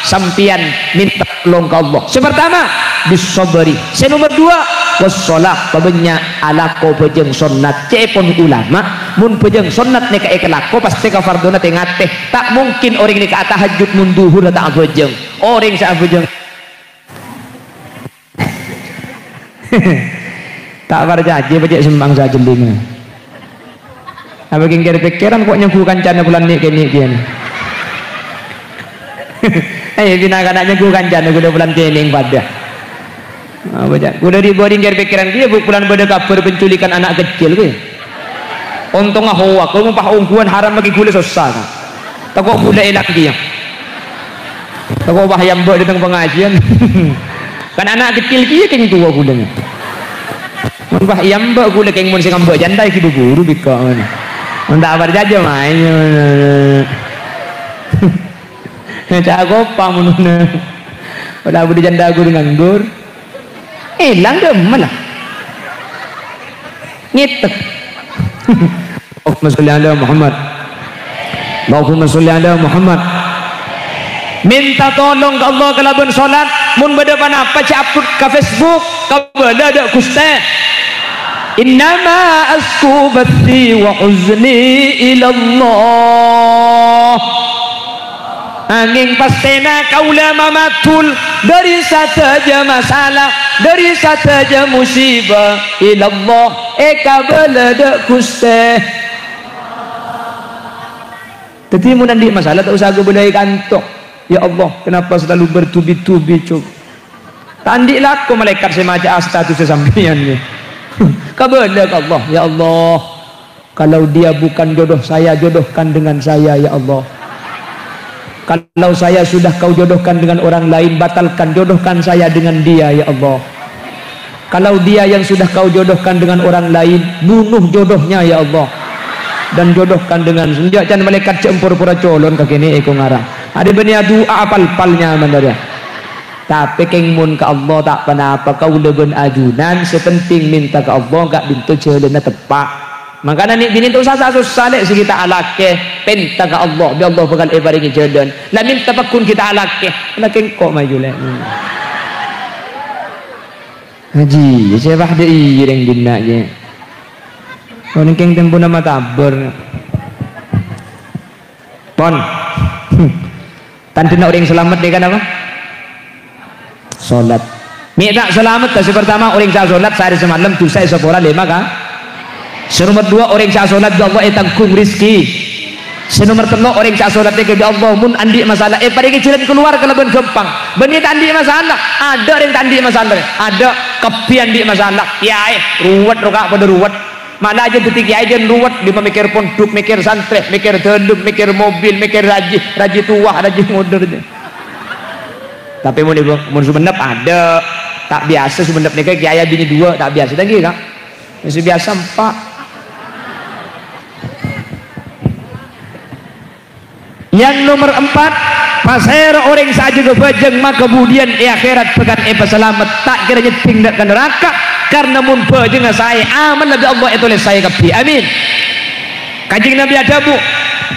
sampèyan mènta tolong ka Allah. Sè partama, bis sabri. Sè nomer duwâ', was shalah, pabânnya' alako bhâjâng sonnat. Ca'èpon ulama, mon bhâjâng sonnat nèka èkalako, pastè kafardhona tè-ngatè. Ta' mungkin orèng nèka atahajjud mon dhuhurra ta' abhâjâng. Orèng sè abhâjâng Ta' parcajâ, pajhât sèmpang sajhelling. Apa kèng kèr-pèkkèran ko' nyangghu kancana bulân nè'-kènè' kèyan? Eh, bina kana' nyangghu kancana bulân, bulân kènè' padâ. Apa jâ'? Kaulâ ri'-bâri' kèr-pèkkèran kèya, Bu, bulân bâdâ kabhâr penculikan anak kecil kèya. Ontong ahowa, kaulâ mon pas ongghuwân haram maghi ghulâ sossa, Ka'. Tako' ghulâ èlang kèya. Tako' pas èyambâ' dâteng pangajiân. Kan ana' keccel kèya kèng towa ghulâ. Mon pas èyambâ' ghulâ kèng mon sè ngambâ' jhândhâ ghi' bhuru bhikka'. Mon ta' parcajâ maèn. Ca' kopa mon. Padâ budi jhândhâ ghuru nganggur. Èlang dâ' emma la. Ngètèk. Allahumma sholli ala Muhammad. Allahumma sholli ala Muhammad. Mènta tolong ka Allah kalabân sholat. Mon bâdâ pa-napa, jhâ' upload ka Facebook. Kabâlâ dâ' Ghustè. Innama asyku bathi wa huzni ilallah. Angèng pastèna kaulâ mamadul dâri sadhâjâ masalah, dâri sadhâjâ musibah, ilallah, èkabâlâ dâ' Ghustè. Dhâddhi, mon andi' masalah, ta' osa kabâlâi kanto. "Ya Allah, kenapa selalu bertubi-tubi, Cuk?" Ta' andi' lako malaèkat sè maca'a statussa sampèyan, yâ. Kabâlâ ka Allah, "Ya Allah, kalau dia bukan jodoh saya, jodohkan dengan saya, ya Allah. Kalau saya sudah kau jodohkan dengan orang lain, batalkan, jodohkan saya dengan dia, ya Allah. Kalau dia yang sudah kau jodohkan dengan orang lain, bunuh jodohnya, ya Allah. Dan jodohkan dengan," Jhâ' can malaèkat jhâ' pora-pora colon ka kènè' èko ngara. Arè bânnè adu'a apal-pal nyaman arè. Tapè kèng mon ka Allah ta' pa-napa, kaulâ bân ajunan sè penting mènta ka Allah ka'dinto jhâlânna teppa'. Mangkana nè'-binè' ta' osa sa-, sossa, lè', sè ghi' ta' alakè, pènta ka Allah, bi' Allah bhâkal èparèngè jhâlân. La mènta pagghun ghi' ta' alakè, la kèng ko' maju, lè'. Haji, sè wah dâ' iyâ rèng dinna', yâ. Orèng kèng tempona matabâr. Pon. Tandhâna orèng salamet nèka napa? Salat. Mè' ta' salamet, sè partama orèng sè asolat saarè samalem dhusa èsapora lèma' ka-, sè nomer duwâ', orèng sè asolat bi' Allah ètangghung rejhekkè. Sè nomer tello', orèng sè asolat nèka bi' Allah mon andi' masalah èparèngè jhâlân kalowar kalabân ghâmpang. Bânnè ta' andi' masalah. Adâ' orèng ta' andi' masalah. Adâ', kabbhi andi' masalah. Kèyaè, ruwet rowa padâ ruwet. Mala jhâ' dhâddhi kèyaè jhân ruwet, dimma mèkkèr pondhuk, mèkkèr santrè, mèkkèr dhâlem, mèkkèr mobil, mèkkèr rajhi, rajhi towa, rajhi ngodâ. Tapè mon, mon Songennep adâ', ta' biyasa Songennep nèka kèyaè abinè duwâ', ta' biyasa ta' ghi, Ka'? Sè biyasa empa'. Yang nomer empat, pasèra orèng sè ajâgâ bhâjâng maka budiyân è akhèrat bhâkal èpasalamet, ta' kèra nyeddhing dâ' ka naraka, karna mon bhâjângnga saè, amalla bi' Allah ètolès saè kabbhi. Amin. Kanjeng Nabi adhâbu,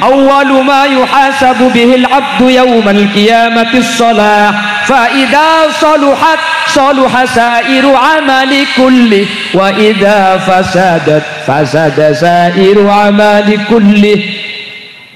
"Awwalu ma yuhasabu bihil abdu yaumal qiyamati shalah, fa idza shaluhat, shaluha sa'iru amali kulli, wa idza fasadat, fasada sa'iru amali kulli."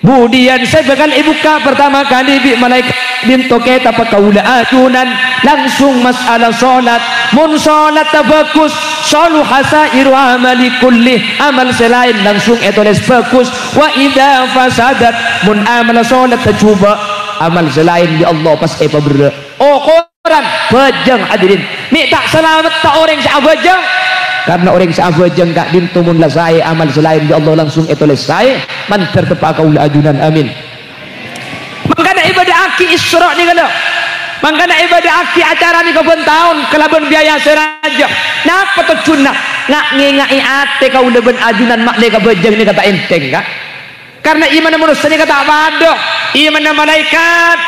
Budiyân sè bhâkal èbukka' partama kalè bi' malaèkat ka'dinto kètabbhâ kaulâ ajunan, langsung mas'ala shalat. Mon shalatta bhâghus, shaluha sa'iru amali kulli, amal sè laèn langsung ètolès bhâghus. Wa idza fasadat, mon amalla shalatta jhubâ', amal sè laèn bi' Allah pas èpaberrâ'. Oko- Orèng bhâjâng, hadirin. Mè' ta' salametta orèng sè abhâjâng. Karna orèng sè abhâjâng ka'dinto mon la saè amal sè laèn, ya Allah, langsung ètolès saè, mandhâr teppa' kaulâ ajunan. Amin. Mangkana èbâdâ'aghi Isra' nèka, lho. Mangkana èbâdâ'aghi acara nèka bân taon kalabân biaya sè rajâ. Napa tojjhuna? Nga'-ngènga'è atè kaulâ bân ajunan ma' nèka bhâjâng nèka ta' ènthèng, Ka'. Karna imanna manossa nèka ta' padâ. Imanna malaèkat,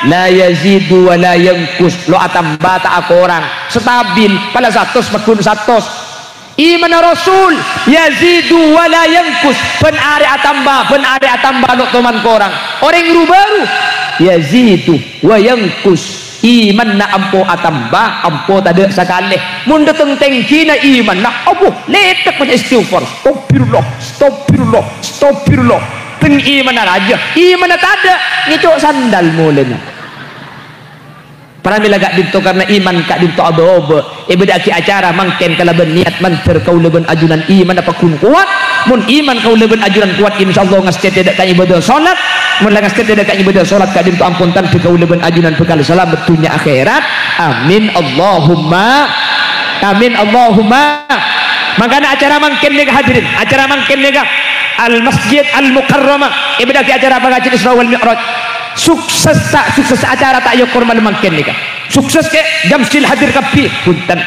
la yazidu wa la yanqus, lo' atamba ta' akorang, stabil, pala satos pagghun satos. Imanna rasul, yazidu wa la yanqus, bân arè atamba, bân arè atamba, lo' toman korang. Orèng ru-bâru, yazidu wa yanqus, imanna ampo atamba, ampo tadâ' sakalè. Mon dâteng tèngghina imanna, abbhu, lèthèk maca istighfar. Astagfirullah, astagfirullah, astagfirullah. Teng imanna rajâ, imanna tadâ', ngèco' sandal molèna. Pramèla ka'dinto karna iman ka'dinto abâ-obâ. Èbâdâ'aghi acara mangkèn kalabân niyat mandhâr kaulâ bân ajunan imanna pagghun kowat. Mon iman kaulâ bân ajunan kowat, insyaallah ngastètè dâ' ka ibâdâ sholat. Mon la ngastètè dâ' ka ibâdâ sholat ka'dinto ampon tandhâ kaulâ bân ajunan bhâkal salamet dhunnya akhèrat. Amin, Allahumma amin, Allahumma. Mangkana acara mangkèn nèka, hadirin, acara mangkèn nèka Al Masjid Al Mukarramah, èbâdâ'aghi acara pangajhiân Isra wal Mi'raj. Sukses ta' sukses acara ta' èokor malem mangkèn nèka. Sukses kè' Jamsil hadir kabbhi? Bhunten.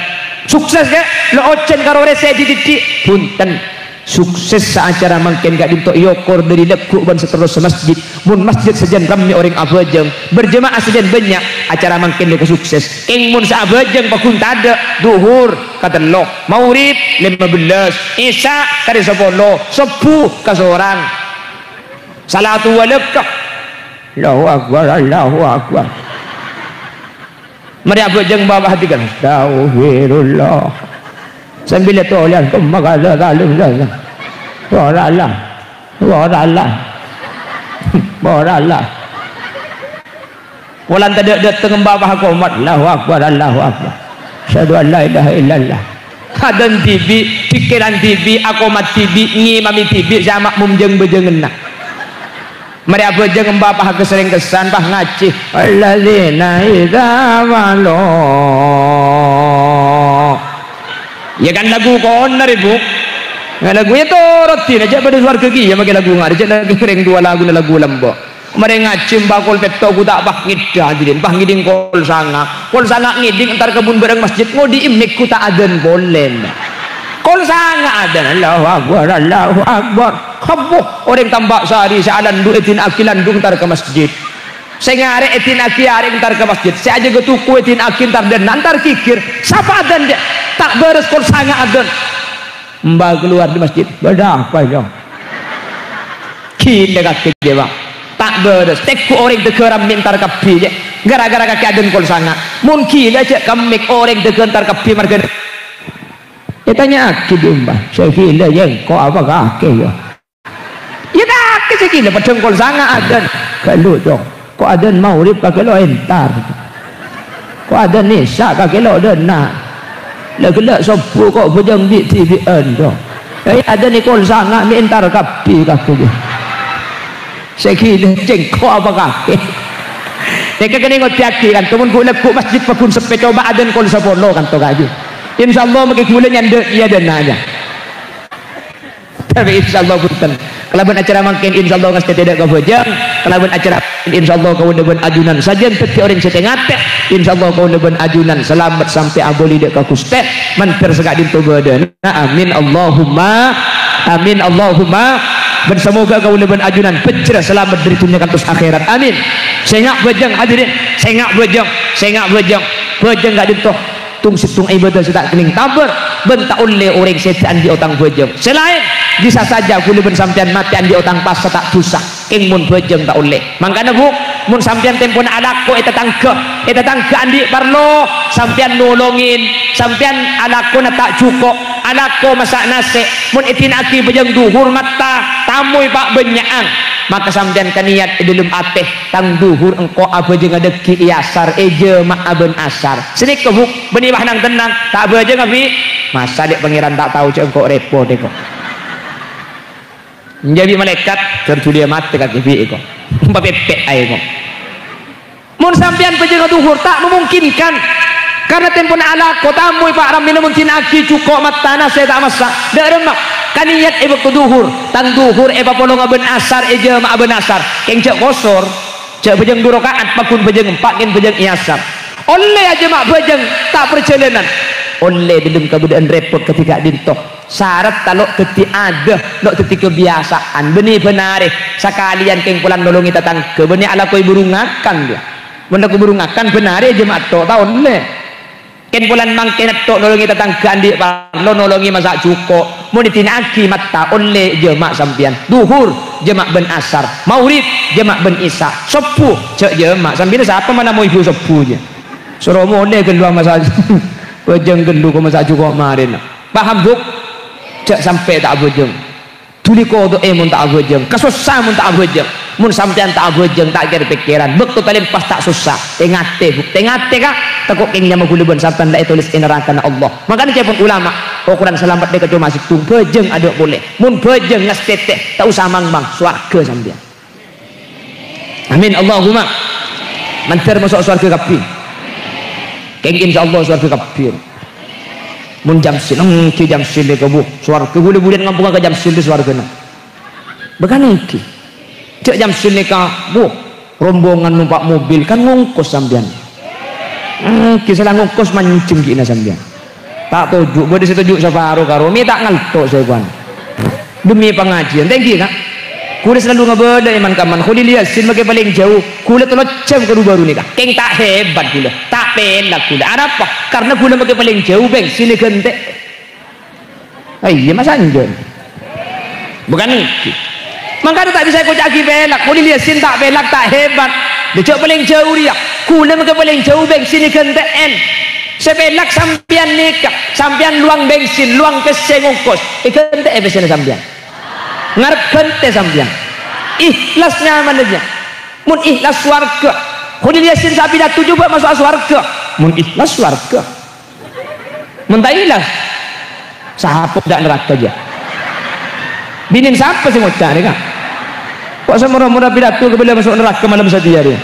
Sukses kè' lo' ojhân karo rèsè dhibi'-dhibi'? Bhunten. Sukses acara mangkèn ka'dinto èokor dâri lagghu' bân saterrossa masjid. Mon masjid sajân rammè orèng abhâjâng, berjemaah sajân bânnya', acara mangkèn nèka sukses. Kèng mon sè abhâjâng pagghun tadâ', dhuhur katello, maghrib lèma bellâs, isya karè sapolo, sobbhu kasorang. Salatu walakka. Allahu Akbar, Allahu Akbar. Marè abhâjâng bâbâ hati kan, "Astagfirullah." Sambil tolèyan, "Tsumma kadza, tsalim, tsalim." Ora la. Ora la. Ora la. Polana tadâ' dâteng bâbâ komat, "Allahu Akbar, Allahu Akbar. Asyhadu an la ilaha illallah." Adzan dhibi', dhikir dhibi', akomat dhibi', ngimami dhibi', sè ama'mum jâng-bâjânganna. Marè abhâjâng emba' pas ghâ-, sèrèng kessan, pas ngajhi. Alladzina idza malu. Ya kan lagu koner, Ibu. Nah, lagu itu rodin aja pada suarga ki, ya, pakai lagu ngarep, aja lagu kering dua lagu, lagu lembok. Marè ngajhi emba' kol pètto' ghu ta' pas ngèdhing, hadirin, pas ngèdhing kol sanga'. Kol sanga' ngèdhing entar ka bun bârâng masjid, ngodhi'i mik ghu ta' adzan polè. Kol sanga' adzan, Allahu Akbar, Allahu Akbar. Abbhu, orèng Tambak Sari sè alandhu' èdina'aghi landhu' entar ka masjid. Sè ngarè' èdina'aghi arè' entar ka masjid. Sè ajâgâ toko èdina'aghi entar dânna' entar ghighir. Sapa adzan, Dek? Ta' bârâs kol sanga' adzan. Emba' kalowar dâri masjid. "Bâdâ apa, Cong?" Ghilâ kakè, Pak. Ta' bârâs. Tèngghu orèng tèghâ rammè entar kabbhi, Cè'. Ghârâ-ghârâ kakè adzan kol sanga'. Mon ghilâ, jhâ' kemmèk orèng tèghâ entar kabbhi marghâna. Ètanya'aghi dâ' emba', "Sè ghilâ, yèngko' apa kakè, yâ?" Yâ, kakè sè Nèka la peddhâng kol sanga' adân. Ghâllu, Cong. Ko' adân maghrib kakè lo' entar. Ko' adân isya kakè lo' dâna'. La ghellâ' sobbhu ko' bhâjâng bi'-dhibi'ân, Cong. È, adân è kol sanga' mè' entar kabbhi kakè. Sè ghilâ cèngko' apa kakè? Nèka kènè' ngodiyâghi, kan, mon ghu-, lagghu' masjid paggun seppè, coba adân kol sapolo, kan, to, Kak Haji. Insyaallah, mangkèn ghulâ nyandhâ iyâ dâna', yâ. Tapè insyaallah bhunten. Kalabân acara mangkèn insyaallah ngastètè dâ' ka bhâjâng. Kalabân acara insyaallah kaulâ bân ajunan sajân dhâddhi orèng sè tè-ngatè. Insyaallah kaulâ bân ajunan salamet sampè' abâli dâ' ka Ghustè. Mandhâr saka'dinto bâdâna. Amin Allahumma. Amin Allahumma. Bân samoga kaulâ bân ajunan bhâjhrâ salamet dâri dhunnya kantos akhèrat. Amin. Sènga' bhâjâng, hadirin. Sènga' bhâjâng. Sènga' bhâjâng. Bhâjâng ka'dinto. Tong-settong ibadah sè ta' kennèng tabâr, bân ta' ollè orèng sè ta' andi' otang bhâjâng. Sè laèn, bisa saja ghulâ bân sampèyan matè andi' otang pas sè ta' dusa. Kèng mon bhâjâng ta' ollè. Mangkana, Bu, mon sampèyan tempona alako è tatangghâ, è tatangghâ andi' parlo, sampèyan nolongin, sampèyan alakona ta' jhuko', alako masa' nasè', mon èdina'aghi bhâjâng dhuhur matta, tamoy pa' bânnya'an, maka sampèyan kanèyat è dhâlem atè, "Tang dhuhur engko' abhâjângnga dâggi' è asar, è jhâma'a bân asar." Sanèka, Bu, bânnè pas nang-tennang, ta' abhâjâng, abi. Masa lè' Pangèran ta' tao jhâ' engko' rèpot, èko. Enjâ' bi' malaèkat, ghâr dhuli matè kakè bi', èko. Papèpè' aè, èko. Mon sampèyan bhâjângnga dhuhur, ta' memungkinkan. Karna tempona alako, tamoy pa' rammèna mon dina'aghi jhuko' mattana sè ta' massa'. Dâ' remma, kanèyat è bâkto dhuhur, tang dhuhur èpapolonga bân asar, è jhâma'a bân asar. Kèng jhâ' kosor. Jhâ' bhâjâng du raka'at, paggun bhâjâng empa', kèng bhâjâng è asar. Ollè ajhâma' bhâjâng ta' parjhâlânan. Ollè dhâlem kabâdâ'ân rèpot kadhi ka'dinto. Sarat ta' lo' dhâddhi adâ, lo' dhâddhi kabiyasa'an. Bânnè bân arè, sakalèyan kèng polana nolongè tatangghâ. Bânnè alakoè buru ngakan, yâ. Mon lako buru ngakan, bân arè ajhâma' to' ta' ollè. Kèng polana mangkèn to' nolongè tatangghâ andi' parlo, nolongè massa' jhuko'. Mon èdina'aghi matta ollè jhâma' sampèyan. Dhuhur, jhâma' bân asar. Maghrib, jhâma' bân isya. Sobbhu, jhâ' jhâma'. Sampèyan sapa mana mo ibu sobbhu, yâ? Soro molè ghâllu massa', bhâjâng ghâllu ko' massa' jhuko' marèna. Paham, Bu? Jhâ' sampè' ta' abhâjâng. Dhuli koto'è mon ta' abhâjâng, kasossa mon ta' abhâjâng. Mon sampèyan ta' abhâjâng, ta' kèr-pèkkèran, bâkto talèmpas ta' sossa. Tè-ngatè, Bu, tè-ngatè, Ka'. Tako' kèng nyama ghulâ bân sampèyan la ètolès è narakana Allah. Mangkana ca'èpon ulama, okoran salamet nèka coma sèttong, bhâjâng adâ' polè. Mon bhâjâng ngastètè, ta' osa mang-mang, sowarghâ sampèyan. Amin, Allahumma. Mandhâr maso' sowarghâ kabbhi. Kèng insyaallah sowarghâ kabbhi. Mon Jamsil, èngghi Jamsil nèka, Bu, sowarghâ. Ghulâ bulân ngamponga ka Jamsil dâ' sowarghâna. Bâkana èngghi. Jhâ' Jamsil nèka, Bu, rombongan nompa' mobil, kan ngongkos sampèyan. Èngghi sala ngongkos manjheng ghi'na sampèyan. Ta' toju', bâdâ sè toju' saparo karo, mè' ta' ngalto' sè kowan. Demi pangajiyân, thank you, Ka'. Ghulâ salalu ngabâlâ è man-kamman, Kholil Yasin makè palèng jhâu, ghulâ tello jhâm ka Dubaru nèka. Kèng ta' hebat ghulâ, ta' pèlak ghulâ. Arapa? Karna ghulâ makè palèng jhâu, bengsin èghântè'. Ah, iyâ, masa enjâ'? Bukan itu. Mangkana ta' bisa èkoca'aghi pèlak. Kholil Yasin ta' pèlak, ta' hebat. Lha, jhâ' palèng jhâu rèya. Ghulâ makè palèng jhâu, bengsin èghântè'è. Sè pèlak sampèyan nèka. Sampèyan lowang bengsin, lowang pèssè ngongkos. Èghântè'è pèssèna sampèyan. Ngarep ghântè sampèyan. Ikhlas nyamana jâ. Mon ikhlas sowarghâ. Kholil Yasin sè apidato jhubâ' maso'a sowarghâ. Mon ikhlas sowarghâ. Mon ta' ikhlas, sapa dâ' naraka jâ? Binèn sapa sè ngoca' rèya, Ka'? Kok sè mora-mora pidato kabâlâ maso' naraka malem satèya rèya?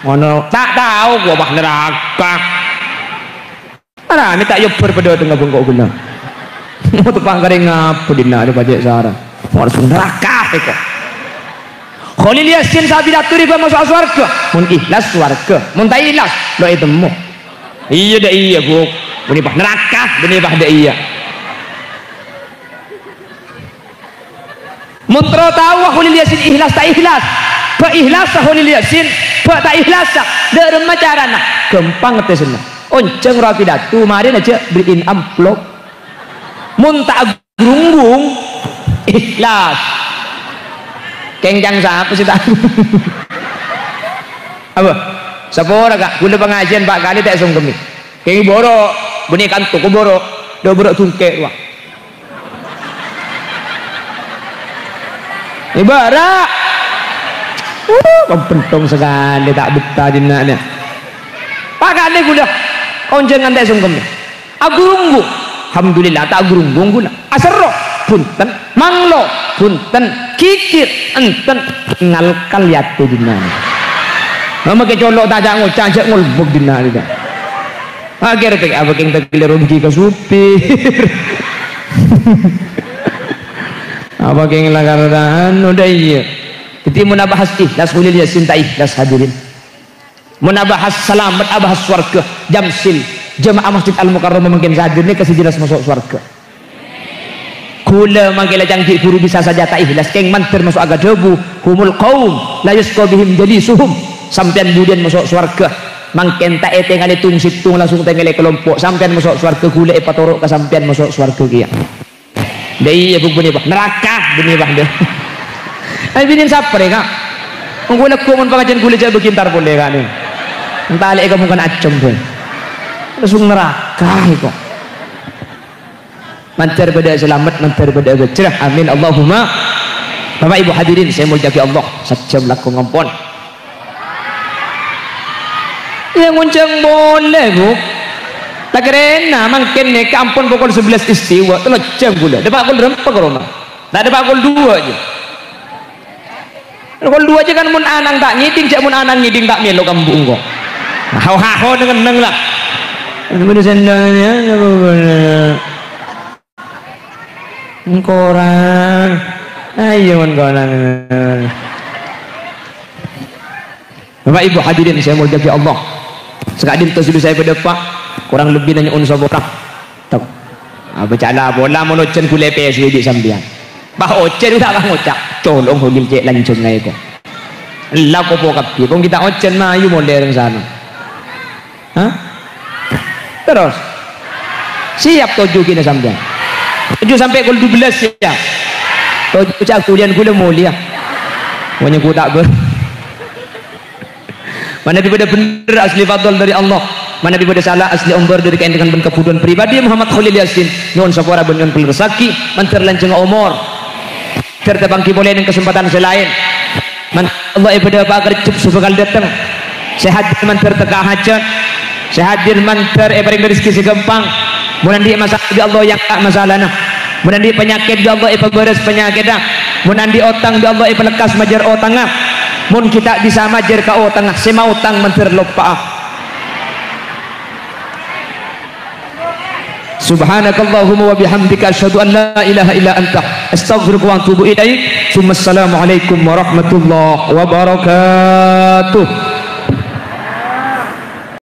Ngono, ta' tao ghu pas naraka. Ara, mè' ta' èobbhâr padâ tengah bengko' ghellâ'. Mau tepang karè ngapa dinna' rè pajhât sara? Mau langsung naraka, èko. Kholil Yasin sè apidato rèya maso'a sowarghâ. Mon ikhlas sowarghâ. Mon ta' ikhlas, lo' ètemmo. Iyâ, dâ' iyâ, Bu. Bânnè pas naraka, bânnè pas dâ' iyâ. Mon terro taowa Kholil Yasin ikhlas ta' ikhlas. Bâ' ikhlassa Kholil Yasin, bâ' ta' ikhlassa. Dâ' remma carana? Ghâmpang tèsna. Onjhâng rowa pidato, marèna jhâ' bherri'in amplop. Mon ta' agrungbung, ikhlas. Kèng ca'na sapa sè ta' agrungbung? Apa? Sapora, Ka'? Ghulâ pangajiyân pa' kalè ta' èsongkemmè. Kèng buru, bânnè kanto ko' buru. Dâ' buru dungkè' rowa. Ibarat. Uh, pembentong sakalè, ta' bettah dinna' nè. Pakana ghulâ, onjhângan ta' songkem. Agurunggung. Alhamdulillah, ta' agurunggung ghulâ. Aserro, bhunten. Manglo, bhunten. Kikir, enten. Ngalkal yâ atè dinna' nè. Mama kècolo' ta' jhâ' ngoca', jhâ' ngolbok dinna' nè. Akhèr ta' apa kèng ta' kalèro bâgi ka supir. Apa kèng la karana anu dâ' iyâ. Dhâddhi mon abahas ikhlas, Kholil Yasin ta' ikhlas, hadirin. Mon abahas salamet, abahas sowarghâ, Jamsil, jemaah Masjid Al Mukarramah mangkèn sè hadir nèka sè jelas maso' sowarghâ. Ghulâ mangkèn la canggih ghuru bisa saja ta' ikhlas, kèng mandhâr maso' ka dhâbu, "Humul qaum la yusqa bihim jalisuhum." Sampèyan budiyân maso' sowarghâ, mangkèn ta' ètengalè tong-sèttong, langsung tengalè kalompo'. Sampèyan maso' sowarghâ, ghulâ èpatoro' ka sampèyan maso' sowarghâ kèya. Dâ' iyâ, Bu, bânnè, Pak. Neraka, bânnè, Pak, dâ'. Ayo, bânnè sapra, Ka'. Engko' lagghu' mon pangajiyân ghulâ jhâ' bâgi entar polè, Ka', nè. Entar lè' è kamongkon ajâm, Bu. Langsung neraka, èko. Mandhâr bâdâ salamet, mandhâr bâdâ ghâjrâ. Amin, Allahumma. Bapak Ibu hadirin, sè èmoljâ'aghi Allah, sajjhâm lagghu' ngampon. Iyâ, ngonjhâng polè, Bu. Takerrèna mangkèn nèka ampon pokol sebelas istiwa, tello jhâm ghulâ. Dâpa' kol empa' ka roma. Ta' dâpa' kol dua jâ. Kol dua jâ kan mon ana'na ta' ngèdhing, jâ' mon ana'na ngèdhing ta' mèlo ka embu' engko'. Haho-haho neng-enneng la. Engko' ra. Ayo, mon korang. Bapak Ibu hadirin sè èmoljâ'aghi Allah. Saka'dinto sè bisa èpadâpa', korang lebbina nyo'on sapora. Tok. Abâ' cala' pola mon ojhân ghulâ èpèssowè bi' sampèyan. Pas ojhân ta' ngoca', "Colong Kholil cè' lanjhâng aè ko'." Ella kopo kabbhi, kong ghi' ta' ojhân mayu molè rèng sana. Hah? Terros. Siap toju' kènè sampèyan. Toju' sampè' kol dua belas siap. Toju' ca'na ghulâ molèya. Pokoknya ku ta' ber-, manabi bâdâ bhendher asli fadl dâri Allah. Manabi bâdâ sala asli ombâr dâri kaèndengan bân kabhudhuwân pribadi Muhammad Kholil Yasin. Nyo'on sapora bân nyo'on pèlèrsaghi, mandhâr lanjhângnga omor. Mandhâr tapangghi polè neng kasempadhân sè laèn. Mandhâr Allah èpadâpa'a kerjep sè bhâkal dâteng. Sè hadir mandhâr tekka hajhât. Sè hadir mandhâr èparèng rejhekkè sè ghâmpang. Mon andi' masalah bi' Allah èangka' masalana. Mon andi' panyakèt bi' Allah èpabârâs panyakèdhâ. Mon andi' otang bi' Allah èpalekkas majâr otangnga. Mon ghi' ta' bisa majâr ka otangnga, sè maotang mandhâr loppa'a. Subhanakallahumma wa bihamdika, asyhadu an la ilaha illa anta, astaghfiruka wa atubu ilaik. Tsumma assalamualaikum warahmatullahi wabarakatuh.